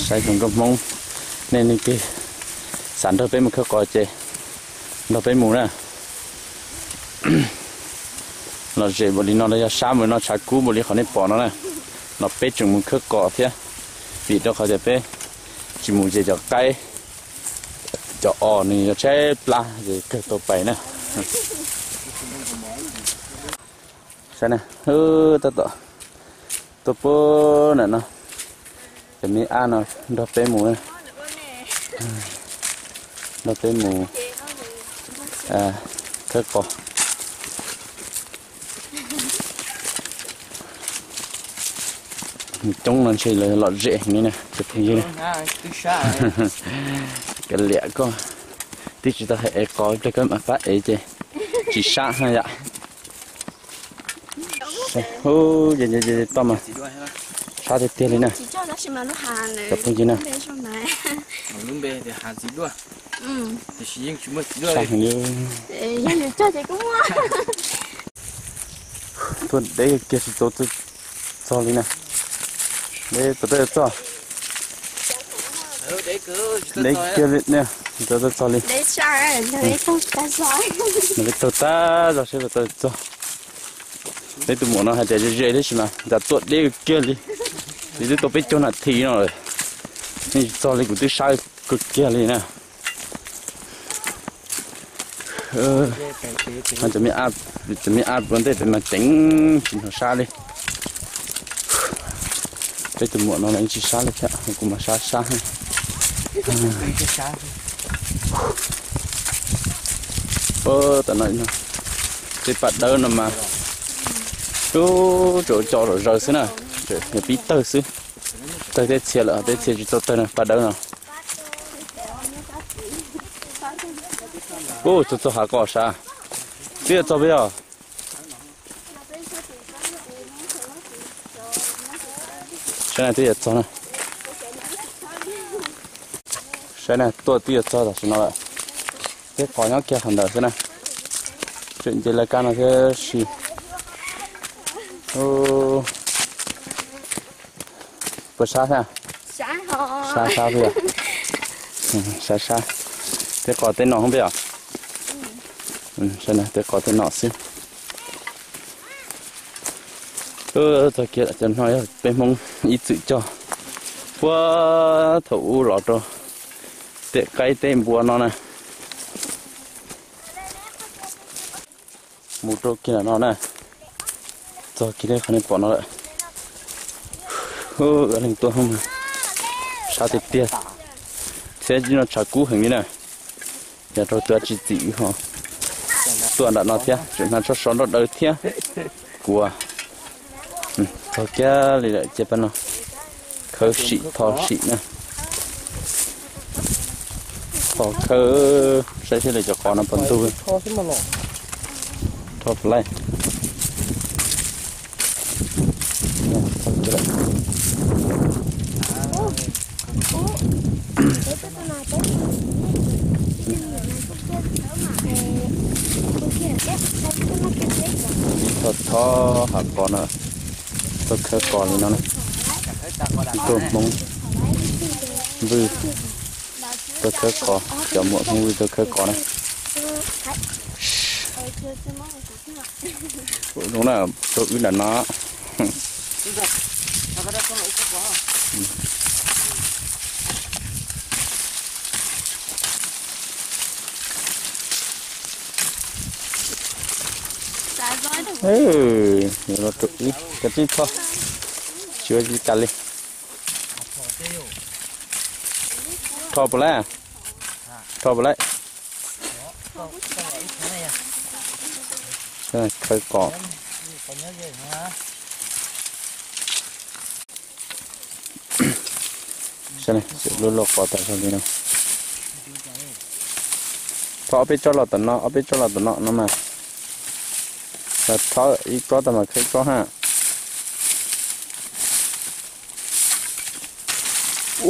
Saib xyoo nkauj Hmoob, nej leej twg xav nrog peb mus khawb qos ces nrog peb mus na. Lom zem npaum li no los yog sab npaum li no, tshav kub npaum li qhov nej pom no na, los peb tseem mus khawb qos thiab, vim rau qhov tias peb tsis mus ces cov qaib cov os nws yog tshaib plab ces kawg tau pais na. Saib na, tab tom tuaj puag nram no, cov me ab no nrog peb mus, nrog peb mus khawb qos. Coob no ntshe lawv lom zem heev li na cov phooj ywg. Kav liam koj, twb tsis tau hais ev qos ib pliag koj mam pab ev ces tsis sab na yom. Hu, toj mas sab tiag tiag li na cov phooj ywg na. Sab heev li. Tuaj deb kiag tsis tau txog li na. Deb tau txog, deb kiag li, tsis tau txog li. Peb taug tag zog seb puas tau txog. Peb tus muam no hais tias ze ze tab sis mas ntshe tuaj deb kiag li. Twb tau peb caug nas this no lawm, yeej tsis txog li, kuv twb sab kawg kiag li na. Cov me ab ua ntej pem mas ceev tsis hnov sab li. Peb tus muam no los yeej tsis sab li thiab, kuv mas sab sab. Tam no, tej paj dawb no mas, ub, tsuas coj los zaws xwb na, yog pib tawg xwb. Tawg tej txhia lawm, tej txhia tsis tau tawg na, paj dawb no. Ub, txog txog hav qos sav, twb yuav txog peb os. Saib na, twb yuav txog na. Saib na, tuaj twb yuav txog tam sim no lawm. Tej qos nyob kiag qhov ntawd xwb na. Tseem nce laj kab no thiab si. Puas sab thiab? Sab sab thiab. Sab sab. Tej qos tej no peb os. Saib na, tej qos tej no xwb. Txog kiag cov no yog peb Hmoob ib txwm cog puag thaum ub los rau tej qaib tej npua no na. Mus rau kiag ntawm no na, txog kiag qhov nej pom no lawm. Ua leej tuaj sab tiag tiag, thiab no tshav kub heev li na. Yog rau tus tsis txim ho tuaj nram no thiab, tseem hnav tsho so nroj daw thiab. Kuv txog kiag li lawm cia pab no khawb sim tho sim na. Tho khawb saib seb lawv cov qos no puas ntug. Tho plai. Tho tho hav qos no, tuaj khawb qos li no na. Tuaj Hmoob Vwj tuaj khawb qos, cov muam Hmoob Vwj tuaj khawb qos na. Zoo na, rau wb nram no. Los rau wb, kav tsij tho, tsis ua li cas li. Tho puas lawm? Tho puas lawm? Khawb qos. Saib, lub lauj qos tas zog li no. Tho ob peb tsob los tom no, ob peb tsob los tom no no mas. Tho ib tsob tag mas khawb ib tsob ha.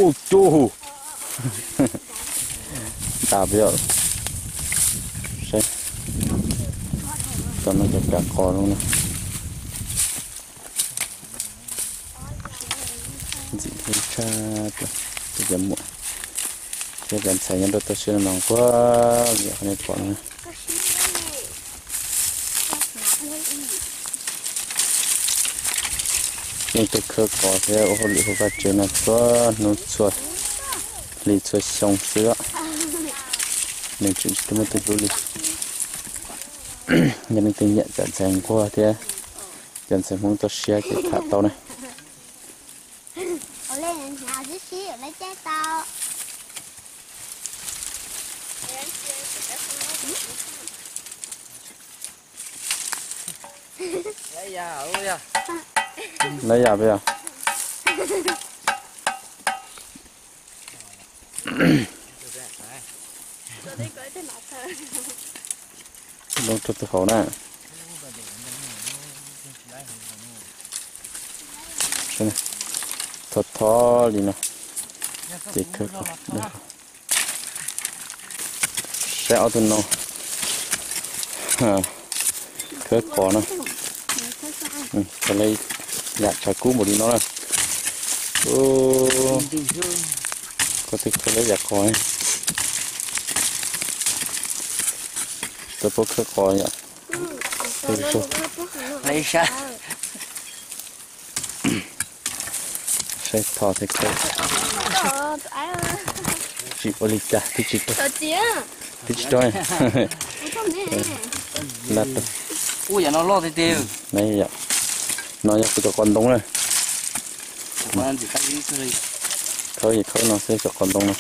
Ub cuj, ntas peb os. Saib, tom no cov kav qos no na. Ntxim hlub tshaj plaws, tus cov muam thiab cov ntxhais nyob rau toj siab no mas nquag li qhov nej pom no. Yeej tuaj khawb qos thiab ua hauj lwm hauv vaj tsev no txhua hnub txhua hli txhua xyoo xwb. Nws tseem tsis muaj twg hlub li. Yog leej twg nyiam cov ntxhais nquag thiab cov ntxhais Hmoob toj siab ces tham tau na. Lawv yam peb os. Lub rau tus hauv na. Thov thov li no. Ces khawb qos. Saib ob tug no khawb qos no. Thaum lawv yam tshav kub npaum li no na. Koj twb khawb lawv yam qos. Tau pab khawb qos yom. Ib sab. Saib tho thiab khawb. Tsis ua li cas twb tsis tau. Twb tsis raug. Ua yam no loj tiag tiag. No yog kuv cov qos ntoo na. Khawb es khawb no xwb cov qos ntoo no.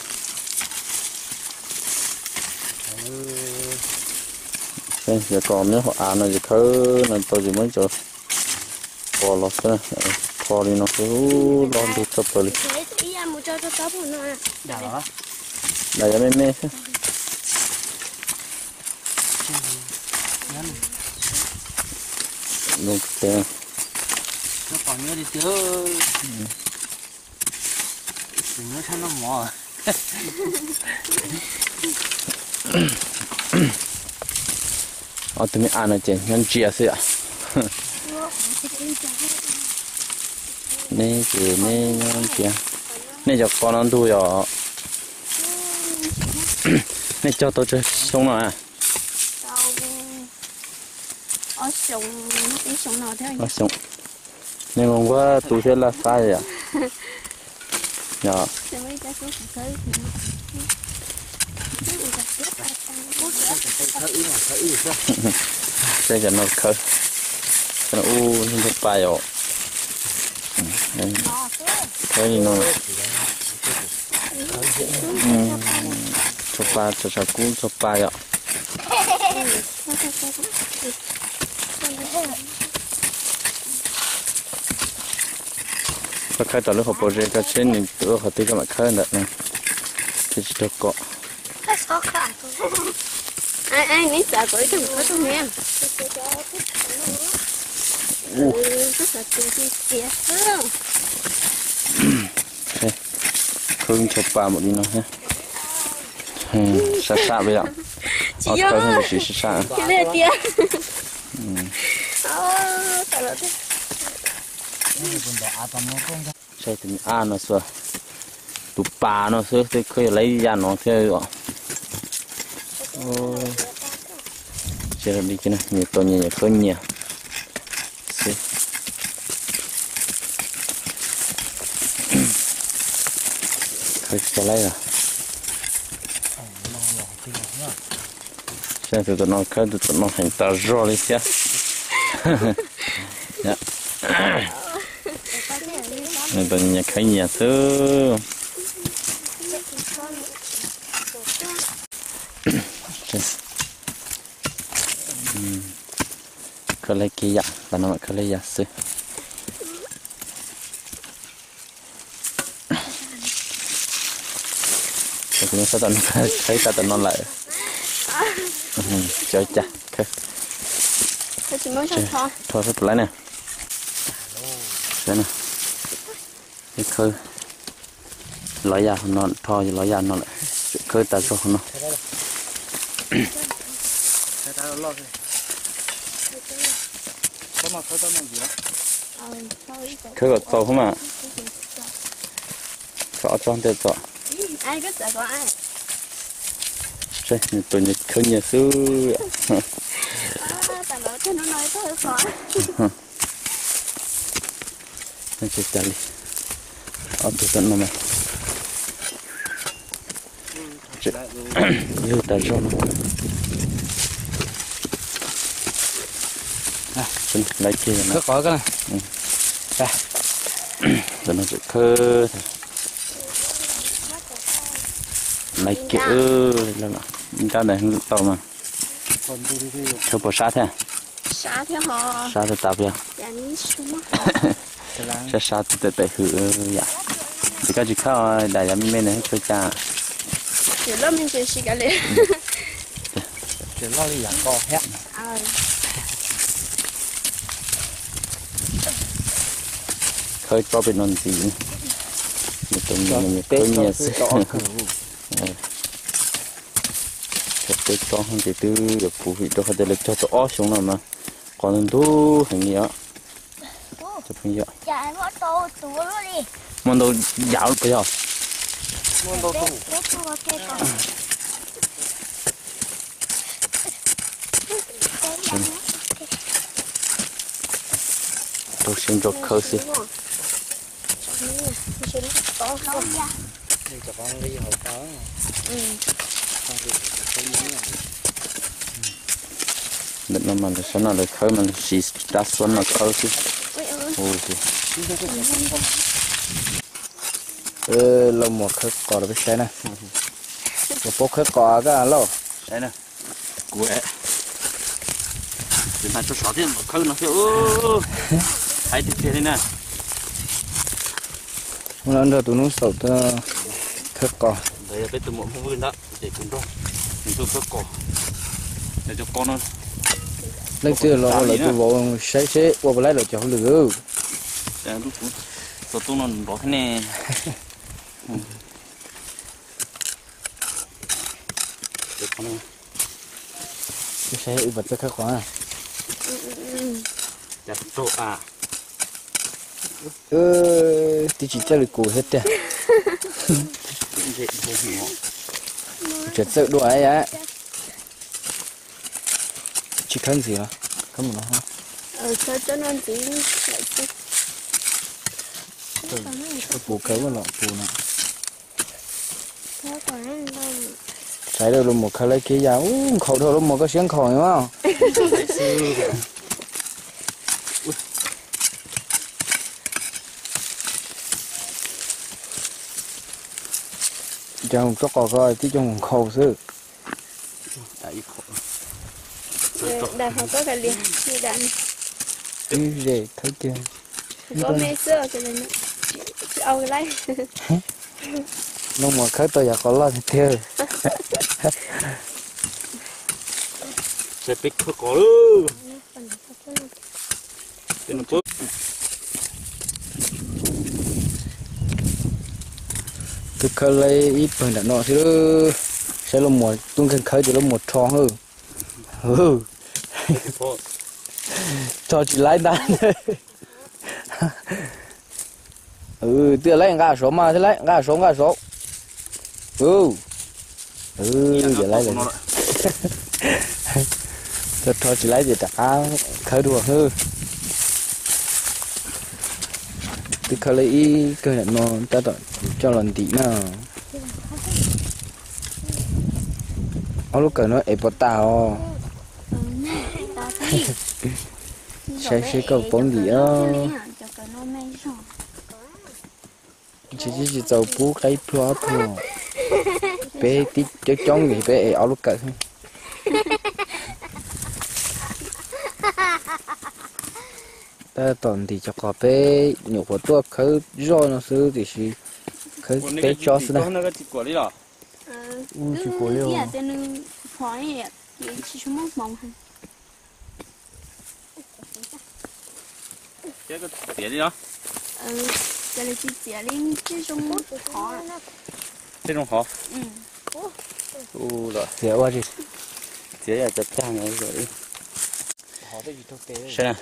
Yog kom nyob hauv av no ces khawb no tau ces muab cov qos los xwb, rho li no xwb, loj ntug tshaj plaws li. Dam yog me me xwb. Zoo tiag. Ob tug me as no ces nyob ntsia xwb yom. Neb ces neb nyob ntsia. Nej cov qos no ntug yom? Nej cog tau tsawg xyoo no a? Ob xyoo. Nej nquag tu thiab laj fab yom? Saib cov no khawb, cov no ub ntsuag pa yom. Khawb li no. Ntsuag pa, tshav kub ntsuag pa yom. Koj khawb tom lub hauv paus ze koj seb nws tuaj qhov twg koj mam khawb ntawm no, thiaj tsis raug kom. Khawb ntsuag pa npaum li no thiab. Sab sab li yom. Ob khawb no siv sab sab. Saib tus me as no xwb, tus pas no xwb twb khawb yog lawv yam no thiab os. Tsis li, nyias tau nyias, nyias khawb nyias xwb. Khawb tsis tau lawm. Saib tus tom no khawb, tus tom no heev tas zog li thiab. Nws tau nyias khawb nyias xwb. Khawb lawv kiag yam, tas no mam khawb lawv yam xwb. Kuv yeej xav tau nws khawb tag tom no lawm. Tsis ua cas, khawb. Rho sab tom lawv na. Saib na. Ib khawb lov yam no, rho lov yam no lawm, khawb tas zog no. Khawb kom txaus hov mas. Khawb ob tsob ntiaj txom. Nyias tus nyias khawb nyias xwb. Tsis tas li, ob tug tom no mas yug tas zog no. Lawv kiag, tom no tseem khawb. Lawv kiag, nrab ntawd tau mas. Khawb puas sab thiab? Sab tas tas puas yog? Sab sab twb tawm tawm hws yam. Ces koj tsis khawb dam yam me me na tsis ua cas. Khawb tsob pem no ntxiv, nws tus nyias khawb nyias xwb. Khawb peb tsob ces twb yuav puv vim rau qhov tias lawv cog tau ob xyoo no mas qos ntug heev li os. Muaj ntau yam puas yog? Rau siab ntso khawb xwb. Ntawm no mas lawv sab no lawv khawb mas lawv siv rab xuab no khawb xwb. Lauj Muas khawb qos rau peb saib na. Ua paub khawb qos koj lauj. Kuv hais tso sov thiab khawb no thiab. Hais tiag tiag li na. Ua no nrog tus noob xaum khawb qos. Ntawd yog peb tus muam Hmoob Vwj ntag, ces kuv nrog nws tuaj khawb qos. Leej twg los ua lawv tus vauv saib seb ua puas laib lawv cov hauj lwm. Txog tub no nrov thiab ne. Saib wb puas txawj khawb qos na. Twb tsis txawj li kuv thiab tiag. Tseem txawj dua yam. Tsis khawb ntxiv los khawb mus no. Puv khawb los puv no. Saib rau Lauj Muas khawb laib kiag yam, nkhaus dhau Lauj Muas koj siab nkhaus mas. Cov tsob qos ko tib co nkhaus xwb. Ib ze khawb kiag. Lauj Muas khawb tau yam qos loj tiag tiag. Saib peb khawb qos lawm. Twb khawb laib ib pawg nram no xwb. Saib Lauj Muas tub nkeeg khawb ces Lauj Muas rho hwb. Rho tsis laib ntag. Twb laib nqa saud mas thiab laib nqa saud nqa saud. Yog laib lawm. Rho tsis laib ces rov qab khawb dua hwb. Twb khawb laib ib kawg nram no tab tom coj los ntim na. Ob lub kawm no es puas tas os? Saib seb koj paub ntim os. Tsis tsis txaus pub qaib pluag ob pluag. Peb tib coob coob li peb es ob lub kawm xwb. Tab tom ntim cov qos peb nyuam qhuav tuaj khawb zoj no xwb tiam sis khawb peb tsob xwb na. Txiav li los? Txiav zoo hov. Txiav ua tsi? Txiav yog cov tag no. Saib,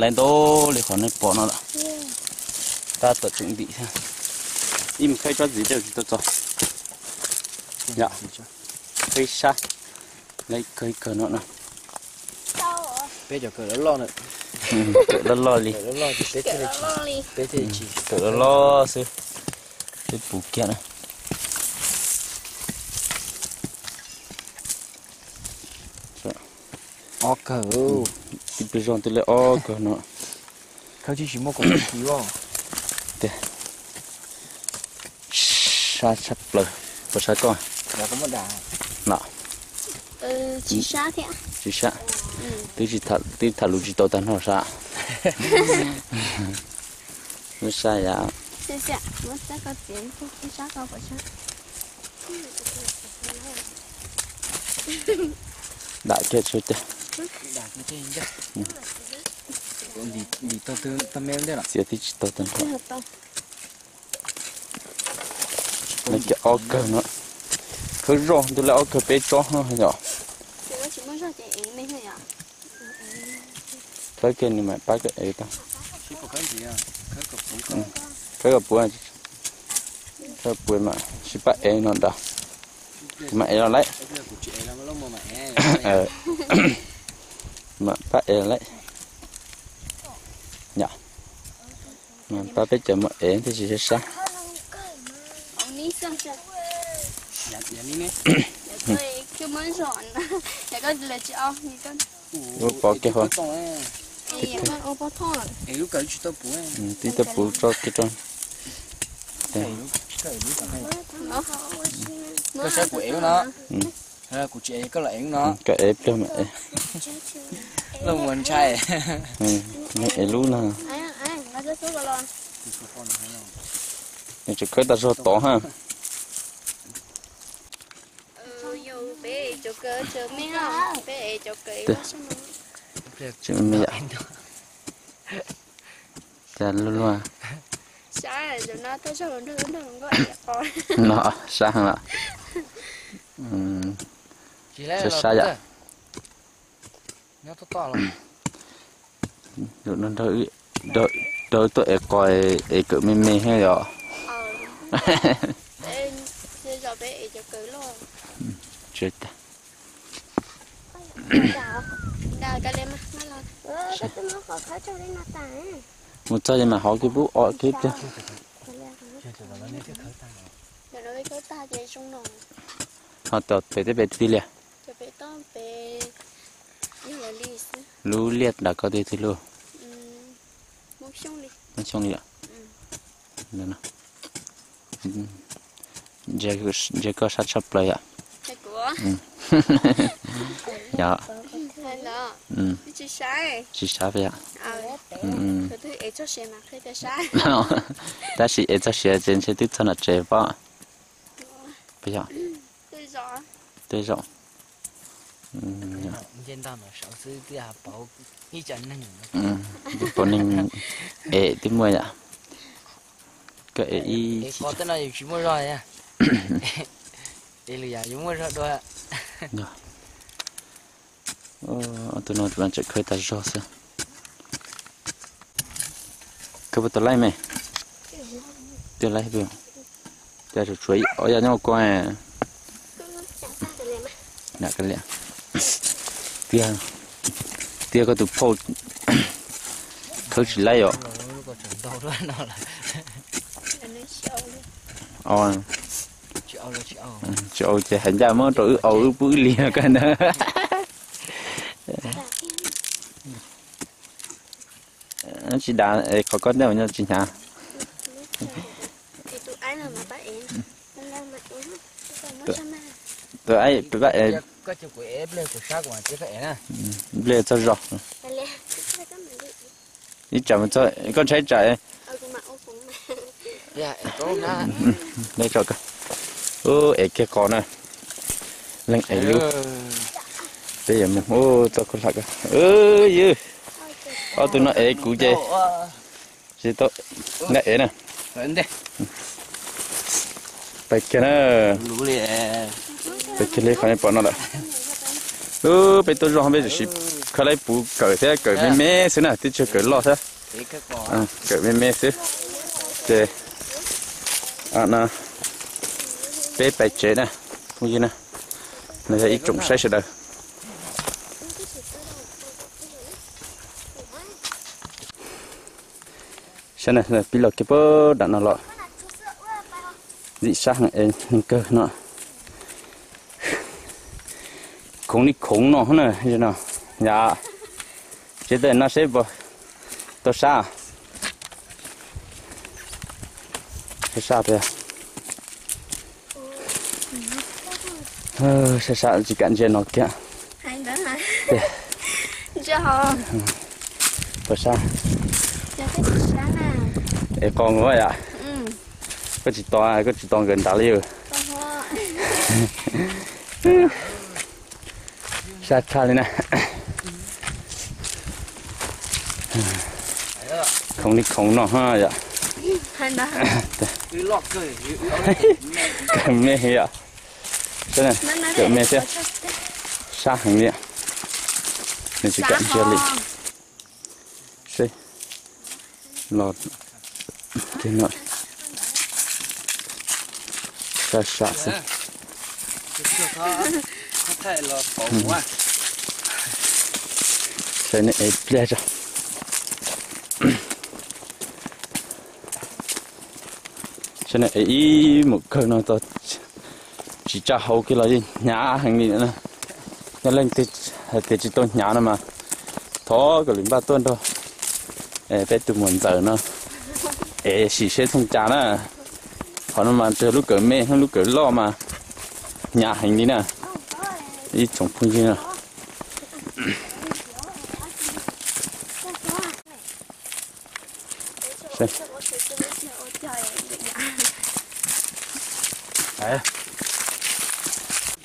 laiv ntau li qhov nej pom no lawm. Tab tom tseem ntim thiab. Ib me khawb tsob ntxiv tej tsis tau txog. Yom, peb sab, laiv kawg ib kawg no na. Peb cov kawm loj loj na. Kawm loj loj li. Peb thiaj li tsis, kawm loj loj xwb. Peb puv kiag na. Ob kawg. Tib pliag zog twb laiv ob kawg no. Khawb tsis tsis muaj kom kiv os. Tiag. Sab tshaj plaws. Puas sab koj? Los? Tsis sab. Twb tham lus tsis tau tag nrho sab. Muab sab yam. Dam kiag tso tiag. Txiav twb tsis tau tag nrho. Laiv kiag ob kawg no. Khawb zoj ntuj laiv ob kawg peb tsob no yom. Khawb kiag nws mam pab koj ev tau. Khawb kom puv, khawb puv mas sib pab ev no nrad. Mam ev los lawm. Mam pab ev los lawm. Yom. Mas pab peb cov mus ev thiaj tsis sab sab. Ua pov kiag hov. Tib tug puv tso kiag rau. Koj saib kuv ev no. Kuv tsis ev, koj los ev no. Koj ev pliag mas ev. Los ua ntshai. Nws ev lub no. Nws tseem khawb tag zog tod ha. Tseem me me yam. Cas luag luag. No sab heev los. Sab sab yam. Nrog wb tuaj ev qos, ev kawm me me thiab yom. Mus txog ces mam hov kiag pub o kiag pliag. Ho tom pem tej pem tiag liag. Lub liaj nram ko twg twg luaj? Muab xyoo li yom. Ntsia koj sab tshaj plaws yom. Yog. Tsis sab yom. Tab sis ev txog siav ces ntshe twb txog nram tsev pob. Yog. Tej zaum. Pom neeg ev twb muaj yom. Koj ev ib tsis muaj zog. Yus muaj zog dua. Ob tug no tseem khawb tag zog xwb. Koj puas tau laij me? Twb laij pw. Cas tsuas tshuav ob yam nyob ua koj. Tiag, tiag koj tus phauj khawb tsis laij os. Tsis au ces hais ncaj muab rau wb au wb pub wb li no koj ntag. Tsis dav es qhov koj ntej mas nyob tsis hnyav. Tus aib pab ev. Nplej txog zog. Ib tsam mus txog koj ntshai tsam. Ev kiag qos na. Leej ev lub. Peb yuav mus ub txoj koj hla ko. Ywg, ob tug no ev kuv ces tsis tau nqa ev na. Pais kiag na. Pais kiag li qhov nej pom no lawm. Ub, peb tuaj zog peb tseem siv khawb laib puv kawm thiab, kawm me me xwb na, twb tsis kawm loj thiab. Kawm me me xwb. Ces no peb pais tsev na, phooj ywg na, no yog ib tsoom saib sawv daws. Saib na, pib los kiag puag nram no los. Ntxim sab heev es neeg kawg no. Khoov li khoov no na, no. Yam, tsev tawm no seb puas tau sab. Sab sab tiag. Sab sab tsis kam ntsia no kiag. Puas sab? Es qos nkaus yam. Koj tsis tos, koj tsis tos nkawd nrad li. Sab tshaj li na. Khoov li khoov no ha yom. Kawg me yom. Kawg me thiab. Sab heev li. Nws tsis kam ntsia li. Seb los kiag no. Sab sab xwb. Saib nej ev pliag tso. Saib nej ev ib mus kawg no tau tsis Tsis tsa hauv kiag los yeej hnyav heev li na. Yog leej twg hais tias tsis tau hnyav no mas thov kom lwm npaj tuaj nrog peb tus muam ntxawm no es sim seb thooj cas na. Qhov no mas tsuas lub kawm me, lub kawm loj mas hnyav heev li na. Ib tsoom phooj ywg no.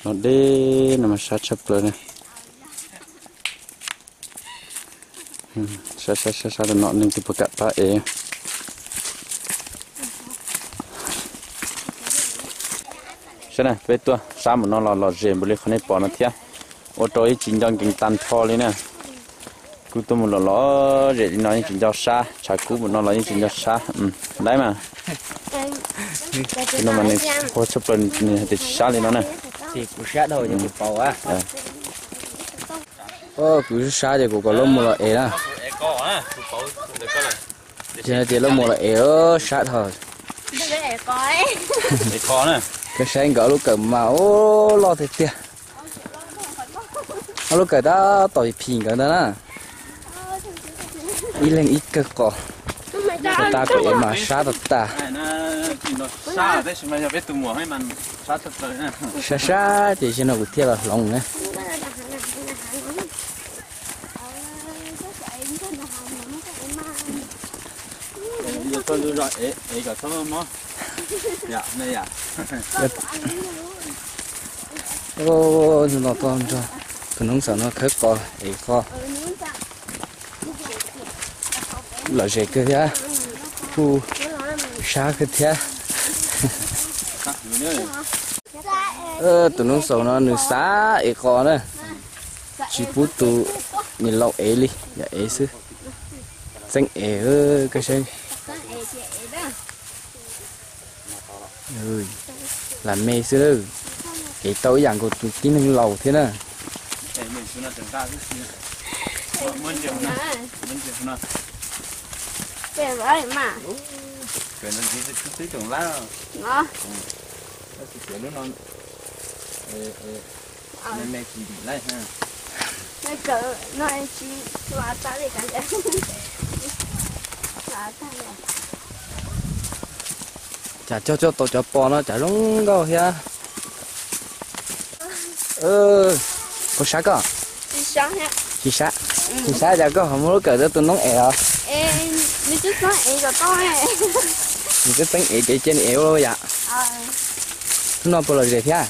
No deb no mas sab tshaj plaws na. Sab sab sab sab rau no neeg twb puas kam pab ev. Saib na, peb tuaj sab mus no los lom zem npaum li qhov nej pom no thiab. Ua rau ib tsis nco nkees tag nrho li na. Kuj tuaj mus los lom zem li no yeej tsis nco sab, tshav kub mus no los yeej tsis nco sab. Laib mas. No mas nws ua tshaj plaws nws hais tias tsis sab li no na. Kuv sab ces kuv kom lub mus los ev na. Ces hais tias lub mus los ev sab dhau. Koj saib nkawd lub kawm mas ub loj tiag tiag. Ob lub kawm tab tom phim nkawd ntag na. Ib leeg ib kawg qos. Ua tas kom ev mas sab tag tas. Sab sab ces zaum no kuv thiaj los hloov na. Tus noob xaum no khawb qos ev qos. Lom zem kawg thiab, kuj sab kawg thiab. Tus noob xaum no nws xav ev qos na, tsis pub tus niam laus ev li, yog ev xwb. Txeeb ev, koj saib. Lam me xwb, ev tau ib yam nkaus tus tib neeg laus thiab na. Cas cog coj tau cov pos no cas zoo nkauj thiab. Puas sab koj? Tsis sab. Tsis sab cas koj ho muab lub kawm rau tus noob ev os? Nws twb txeeb ev ces cia nws ev ua luaj yam. Hnub no puas lom zem thiab?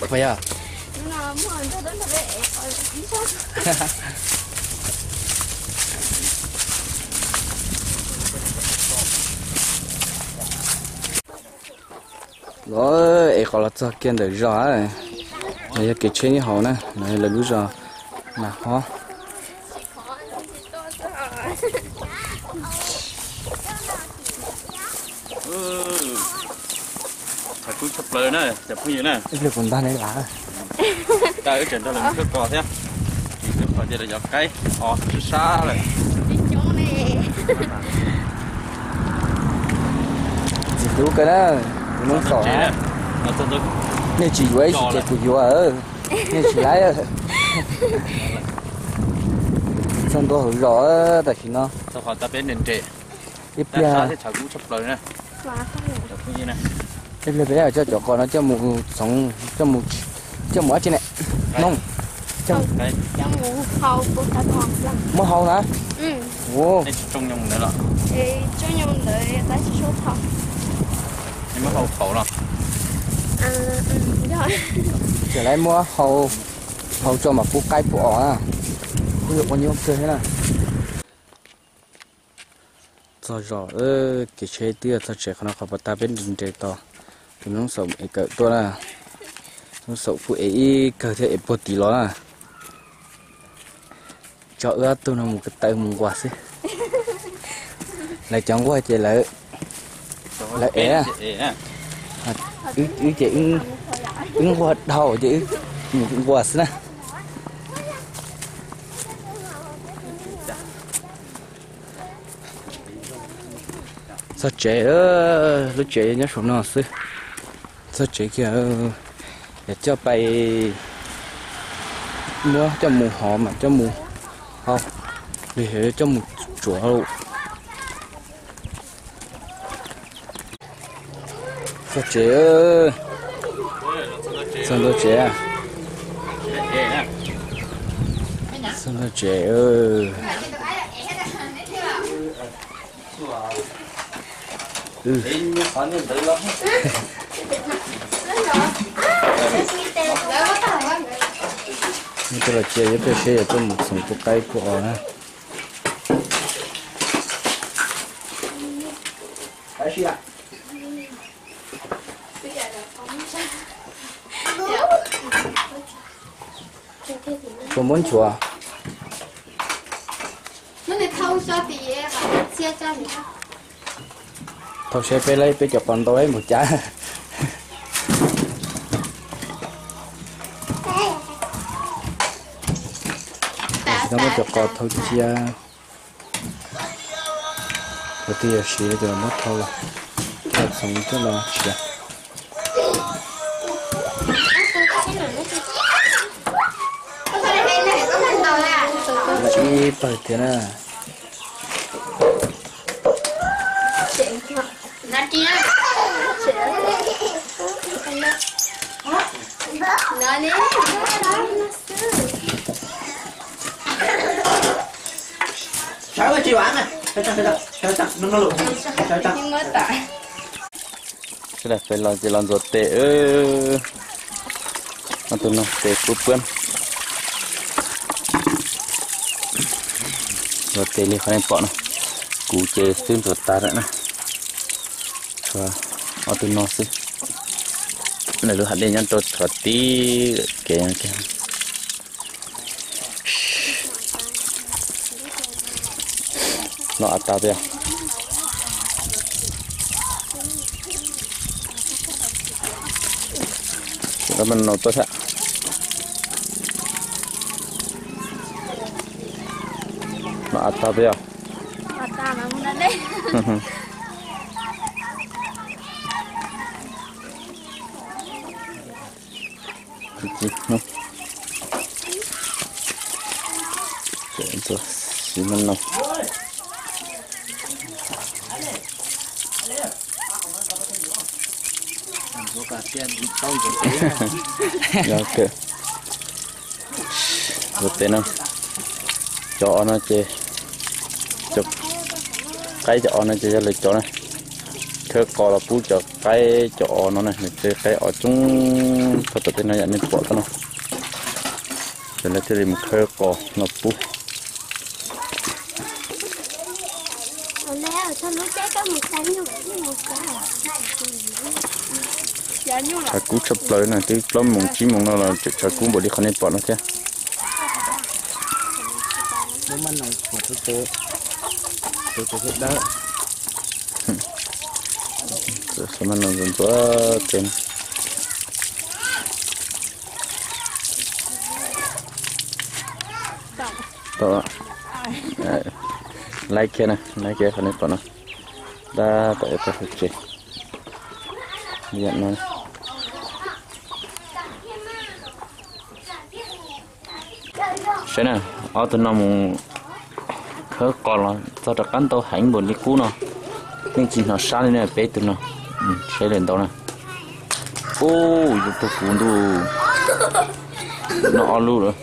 Puas yog? Los ev qos los txog kiag ntawm zos, no yog kev tsheb nyob hauv na, no yog lawv lub zos Nas Hob. Tshav kub tshaj plaws na cov phooj ywg na. Ib pliag kuv ntag ne lav. Wb tseem nrog lawv mus khawb qos thiab. Khawb qos ces lawv cov qaib os sab sab lawm. Txiv tub kawg na, tus noob xaum na. Nej tsis yuav ib sim ces kuv yuav, nej tsis laib. Txog ntua hauv zos tam sim no. Ib pliag, ib pliag peb coj cov qos no coj mus txhoov, coj mus dab tsi ne? Noog. Muab hau na. Tseem laib muab hau, hau tso mas pub qaib pub os na. Kuj yuav ua nyuaj kawg thiab na. Txog zos, kev tsheb twb txog tsev qhov no, qhov pas tag peb nres tos tus noob xaum ev kawm tuaj na. Noob xaum kuj ev ib kawg thiab ev puag tim los na. Tso wb ob tug no mus ko taw mus nquag xwb. Lawv cov nquag ces lawv ev. Wb ces wb nquag dhau ces wb mus nquag xwb na. Txog tsev, lub tsev nyob saum no xwb. Txog tsev kiag, yuav coj pais muab coj mus hov mas coj mus hau, los yog coj mus tsuav. Txog tsev, txog ntawm tsev, txog ntawm tsev. Neb tuaj los cia ib pliag seb yuav tuaj mus txhoov tus qaib puas os na. Puas muab nchuav? Thauj seb peb laib peb cov qos ntau ib mus cas. Tsis tau muab cov qos thauj cia. Cov twg yog siav ces muab thauj los, thauj txhoov coj los siav. Ib pawg thiab na. Sawv daws pem los ces los ntxuav tes. Ob tug no tes kuj puab. Ntxuav tes li qhov nej pom no, kuv ces twb ntxuav tas lawm na. Tshuav ob tug no xwb. Lawv lub hav dej nyob rau tshuav tib kev. Los av tas tiag. Los av tas tiag. Xim mab noog. Ntxuav tes no, cov os no ces, cov qaib cov os no ces yog lawv cov na. Khawb qos los pub cov qaib cov os no na, nws tej qaib os coob tshaj tom tej no yam nej pom tau no. Ces lawv thiaj li mus khawb qos los pub. Tshav kub tshaj plaws na, twb plaub moos tsib moos no los tseem tshav kub npaum li qhov nej pom no thiab. Xim mab noog ntxuav tes. Laib kiag na, laib kiag qhov nej pom no. Tab tom ib tag hauv tsev. Saib na, ob tug no mus khawb qos los txog rov qab ntau heev npaum li qub no. Yeej tsis hnov sab li ne peb tug no. Saib lawm ntau na. Ub, yus tug kuv ntuj, no ob lub lawm.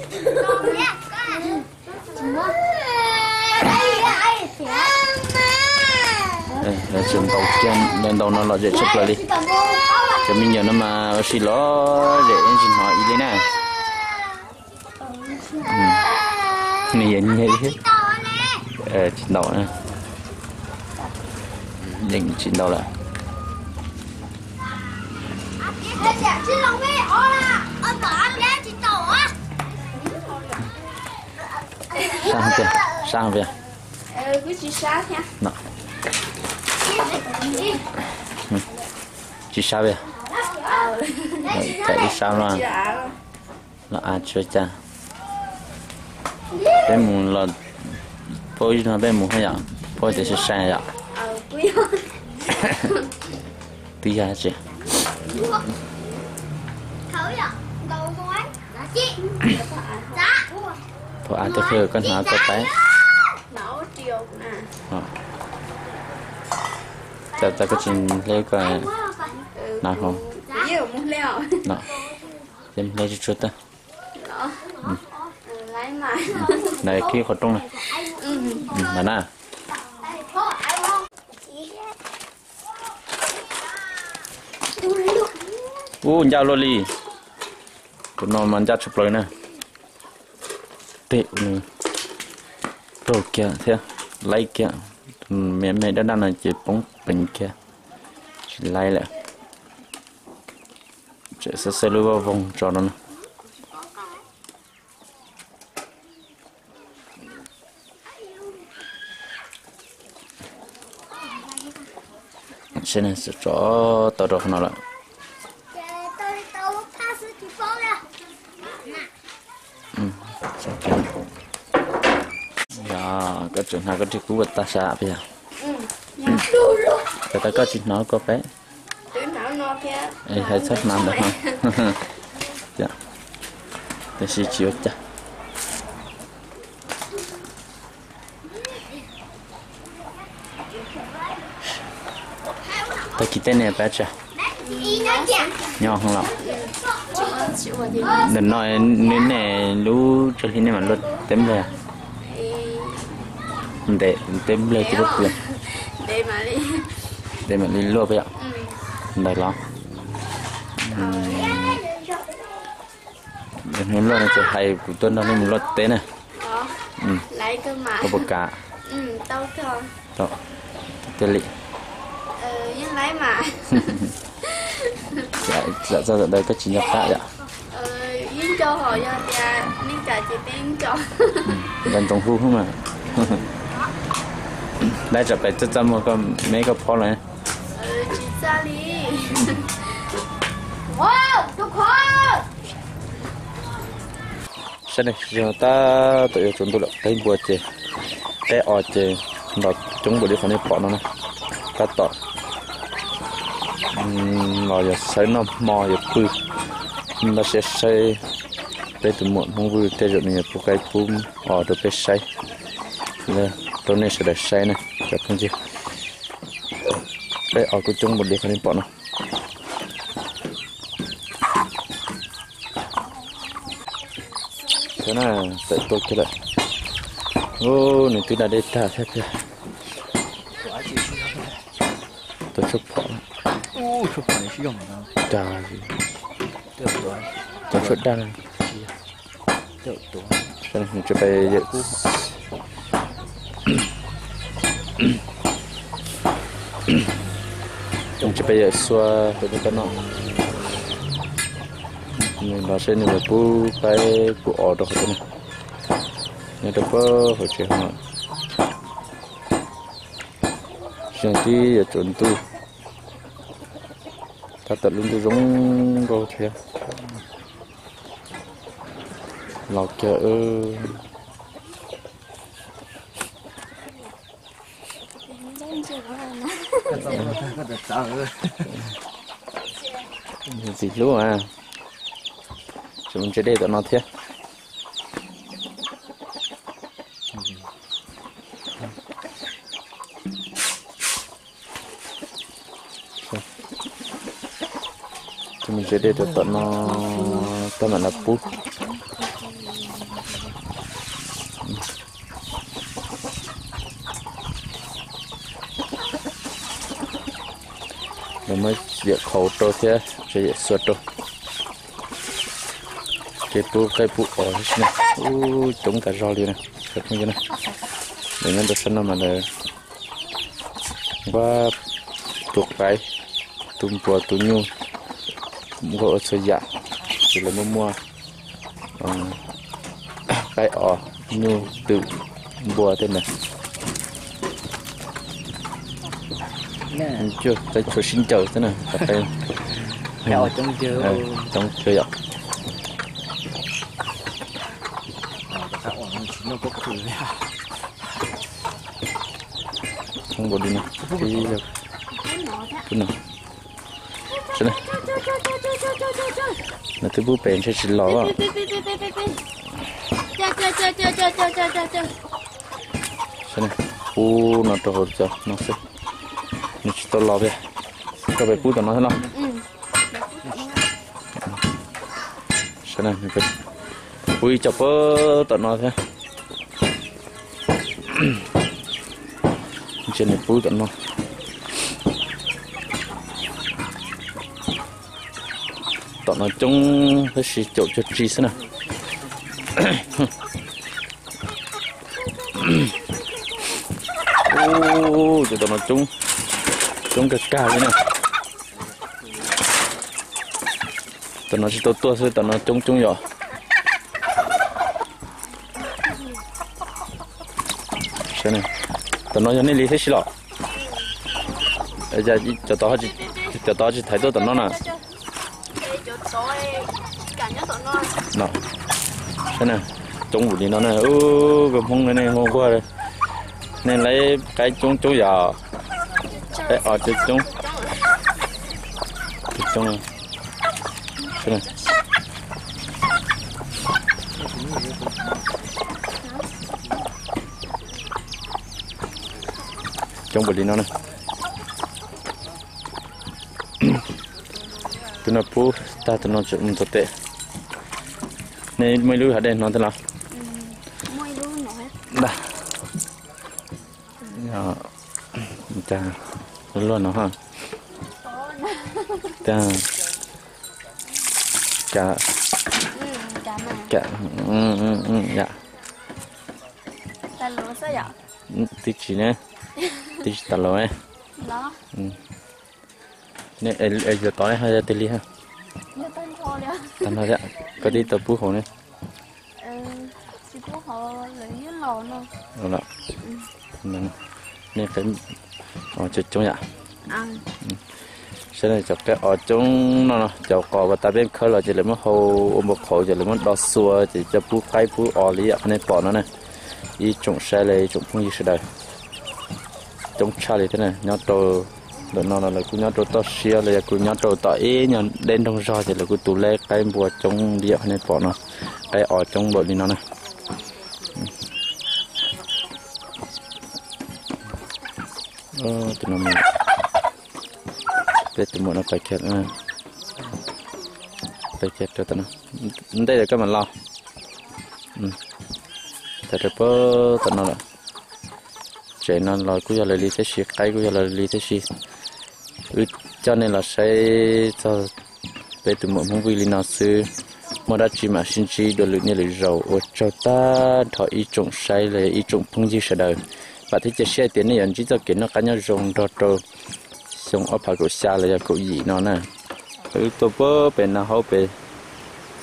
Tsis ntau kiag, ntau no lom zem tshaj plaws li. Cov me nyuam no mas ua si lom zem yeej tsis hnov ib li na. Nws yog nyiag tsis ntau, yeej tsis ntau lawm. Sab tiag, sab tiag. Tsis sab tiag. Kav ib sab no. Los av tsis ua cas. Peb mus los, pab ib zaug no peb mus hos yom, pab tias sai sai yom. Twb yog tsis. Thaum av twb qhib koj hnav koj pais. Tau koj tsis hle koj hnav hauv. Ces hle tsuag tsuag tag. Ntawm qhib qhov rooj na. Ntawm na. Ub, ncaj luaj li. Tus no mas ncaj tshaj plaws na. Tej raug kiag thiab, laib kiag. Me me daj daj no ces poob peev kiag, tsis laib lawm. Tseem xaiv xaiv lub voj voog tso no na. Seb, tso tau rau qhov no lawm. Yog koj tseem hnav koj rig kub ua tag sab peb yog. Ces tau koj tsis hnov koj peb. Hais txhob hnav ntawd no. Tiam sis tsis ua cas. Tag kis tej nej pab tsa nyob hoob los. Ntawm no nej lub tsawg hli nej mam luaj teb nplej? Ntev teb nplej twb luaj, ntev mam li luaj peb yom. Ntawd los hnub luaj no ces hais kuv tuaj nrog nej mus luaj teb na. Koj puas kam? Tiag li. Txawm txog thaum ntawd koj tsis nco qab yom? Nco ntsoov hu mas. Dab tsam pais txaj txaj muag koj me koj phob los. Saib ne, tab tom yuav tsaus ntuj lawm, qaib npua ces, qaib os ces los coob npaum li qhov nej pom no na. Tab tom los yog sawv noj hmo yuav pw, npaj siab saib peb tus muam Hmoob Vwj tej zaum nws yuav pub qaib pub os rau peb saib, rau nej sawv daws saib na cov phooj ywg. Qaib os kuj coob npaum li qhov nej pom no. Tawm tuaj kiag lawm. Ub, nws twb da dej tag thiab tiag. Tuaj tshuaj phom, tuaj tshuaj daj, tuaj tshuaj daj. Tsis peb yawm xua rau peb noj. Nws los seb nws puas pub qaib pub os rau qhov twg na. Nyob rau pab hauv tsev no. Tsis twb yuav tsaus ntuj, tab tom lub ntuj zoo nkauj thiab. Los kiag. Ntxim hlub a, tseem mus ntsia dej tom no thiab. Tseem mus ntsia dej tom no, tab mam los pub. Lawv muab yawm qhaus rau thiab, yawm xua rau. Kev pub qaib pub os tab sis na, ub, coob tas zog li na, cov phooj ywg na. Lawv nyob rau sab no mas lawv npaj tu qaib, tu npua, tu nyuj, nkaug ua txhua yam, ces lawv muaj muaj qaib os, nyuj, twm, npua tej ntawd. Qaib tshuav sib ncaws xwb na, coob kawg yom. Coob npaum li no, ib zaug. Pub no, nws twb pub pem ntshe tsis los. Pub no rau hauv cov no xwb, nws tsis tau los thiab. Koj pem pub tom no thiab no. Pub ib co puag tom no thiab. Ntsia nws pub tom no. Tom no coob tab sis caum cuag tsi xwb na. Ub, cov tom no coob, coob kawg kawg li na. Tom no tsis tau tuaj xwb, tom no coob coob yom. Tom no yog nej li thiab si los? Cov tod, cov tod tsis thaiv tuaj tom no na. Saib na, coob npaum li no na, ub, koj Hmoob no nej hu nquag, nej lawv qaib coob coob yom, qaib os coob coob. Coob npaum li no na. Tus no pub tag, tus no tseem mus tom tes. Nej muaj ib lub hav dej no thiab los? Cas luaj no ha. Cas, cas, twb tsis ne, twb tsis tas los ne. Yuav tod ne ho yog tiag li ha? Tag no thiab, koj twb tau pub hauv ne. Nej qaib os coob coob yam. Saib cov qaib os coob no no, cov qos uas tas peb khawb los ces lawv muab hau ua npua qhauv ces lawv muab do xua ces coj pub qaib pub os li yam qhov nej pom no na. Ib tsoom saib los ib tsoom phooj ywg sawv daws, coob tshaj li thiab na. Nyob rau ntawm no los lawv kuj nyob rau toj siab los yog kuj nyob rau tom ib nyuag deb nroog zog ces lawv kuj tu leb qaib npua coob li yam qhov nej pom no, qaib os coob npaum li no na. Tus no, peb tus muam no pais kiag, pais kiag rau tom no, ntej lawm koj mam los. Tawm rau puag tom no lawm. Tsev no los kuj yog lawv li thiab si, qaib kuj yog lawv li thiab si. Wb coj nej los saib txog peb tus muam Hmoob Vij li no xwb. Muaj dab tsi mam sib ntsib dua lwm niaj lwm zaus. Ua tsaug tag nrho ib tsoom saib los yog ib tsoom phooj ywg sawv daws. Vam thiab cia siab hais tias nej yuav ntsib txoj kev noj qab nyob zoo nrog rau xyoo ob phav kaum xya los yog kaum yim no na. Wb tuaj puag pem no hauv pem,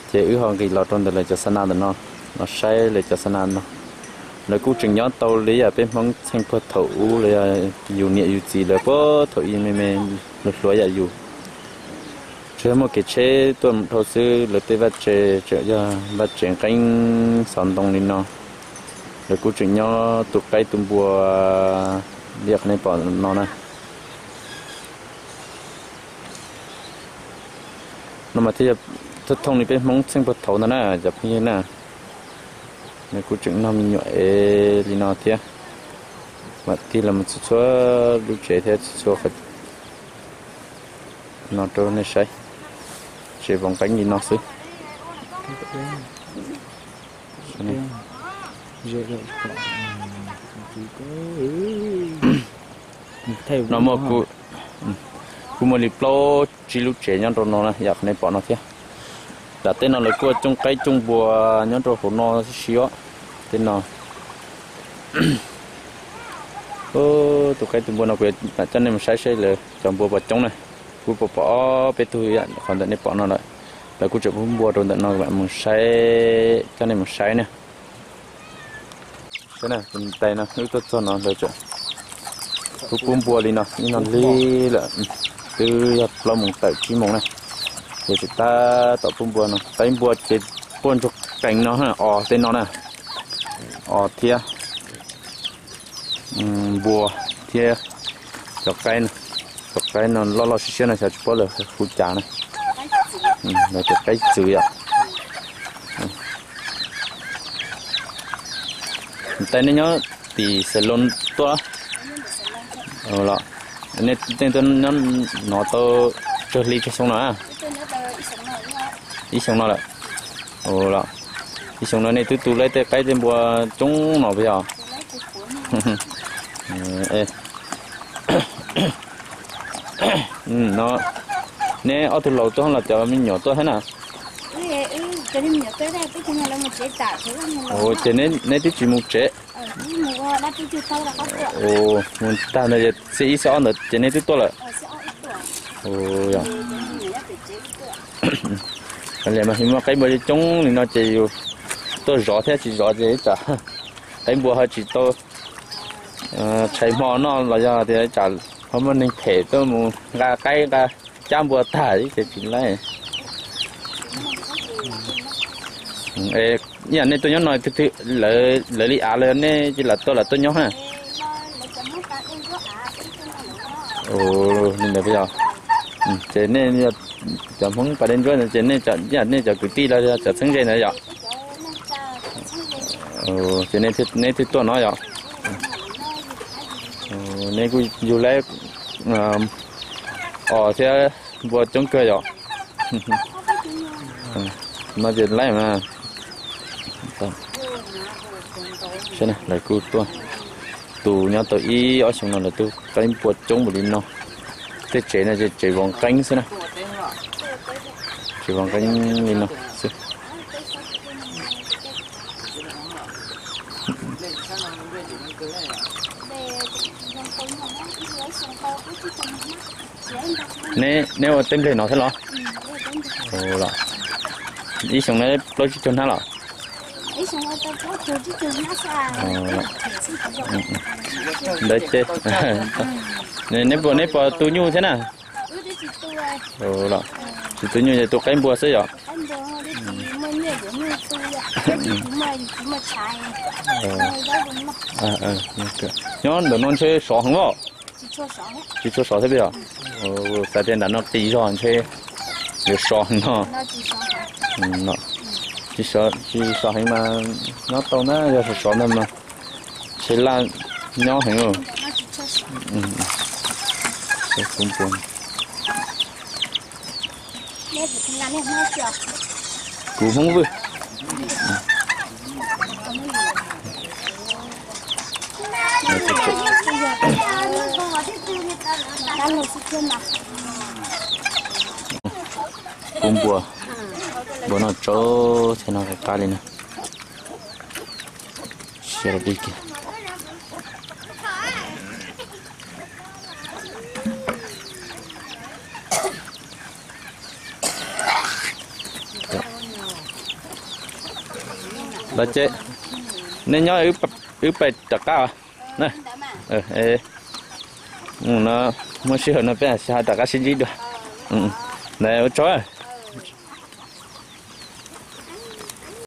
ces wb ho nqis los rau ntawm lawv cov xa na ntawm no, los saib lawv cov xa na no. Lawv kuj tseem nyob tau li yam peb Hmoob txheej puag thaum ub los yog yus niam yus txiv lawv puag thaum ub me me hluas hluas yam yus. Tsuas yog muaj kev tsheb tuaj mus dhau xwb, lawv tej vaj tse tseem yog vaj tse nqeeb xov ntoo li no. Lawv kuj tseem nyob tu qaib tu npua li qhov nej pom no na. No mas thiaj yog thooj li peb Hmoob txheej puag thaum ntawd na cov phooj ywg na. Nws kuj tseem nog me nyuam ev li no thiab. Mam tig los mus txhua txhua lub tsev thiab txhua txhua qhov no rau nej saib. Tsev vov nqeeb li no xwb. No muaj, kuj muaj li plaub tsib lub tsev nyob rau no na, yam qhov nej pom no thiab. Nram tej no lawv kuj ua cooj qaib cooj npua nyob rau hauv no tib si os. Tej no, tus qaib tus npua no kuv yuav coj nej mus saib saib lawv cov npua puas coob na. Kuj pom pom ob peb tug yam qhov ntawm nej pom no lawm. Lawv kuj tseem pub npua rau ntawm no, mus saib, coj nej mus saib na. Saib na, tus tais no wb tuaj txog no ntawd, kuj pub npua li no ib no lig lawm, twb yog plaub moos tawm tsib moos na. Ces tseem tab tom pub npua no, qaib npua ces puaj ntsuag qees no, os tej no na, os thiab npua thiab cov qaib no. Tus qaib no loj loj siab siab no xyov tsis paub lawv hu cas na. Lawv tus qaib txwv yom. Tais nej nyob tim Xeem Loos tuaj los? Nej tuaj nyob no tau tsawg hli tsawg xyoo no? Ib xyoo no lawm. Los ib xyoo no nej twb tu laib tej qaib tej npua coob no puas yog? No, neb ob tug laus tuaj los cov me nyuam tuaj thiab na? Ces neb twb tsis mus tsev? Mus tag ntawd, xiab ib xiab ob ntawd ces neb twb tuaj lawm? Li mas yus muaj qaib npua coob li no ces yus tuaj zov thiab, tsis zov ces ib tsam qaib npua ho tsis tau tshais hmo noj los yog tias ib tsam ho muaj neeg phem tuaj mus nqa qaib nqa cab npua tag ces tsis laib. Ib yam nej tuaj nyob no, lawv li av los nej cia li tuaj los tuaj nyob na? Li ntawd yog, ces nej cov Hmoob pas dej ntsuab ces nej, ib yam nej cov kwv tij los yog cov txheeb ze ntawd yom? Ces neb thiaj tuaj no yom? Neb kuj yug laib os thiab npua coob kawg yom? Mas ces laib mas. Lawv kuj tuaj, tus nyob tau ib ob xyoo no lawv twb qaib npua coob npaum li no. Tej tsev no ces tsev vov nqeeb xwb na. Tsev vov nqeeb li no xwb. Neb ua teb nplej no thiab los? Ib xyoo no plaub tsib caug hnab los? Ntawd ces neb puas, neb puas tu nyuj thiab na? Tsis tu nyuj ces tu qaib npua xwb yom? Nyob ntawm no ntshe sov heev os. Tsis tshua sov thiab yom? Xav tias nram no qis zog ntshe yuav sov heev no. Tsis sov heev mas nyob tau na, yog sov sov ntag mas ntshe laj nyob heev. Kuv Hmoob Vwj. Kuv npua, npua noj tsau thiab no qab li na. Siab li kiag. Los ces nej nyob wb pais rov qab os. No, muaj sij hawm no peb rov qab sib ntsib dua. Ntawd ua tsaug.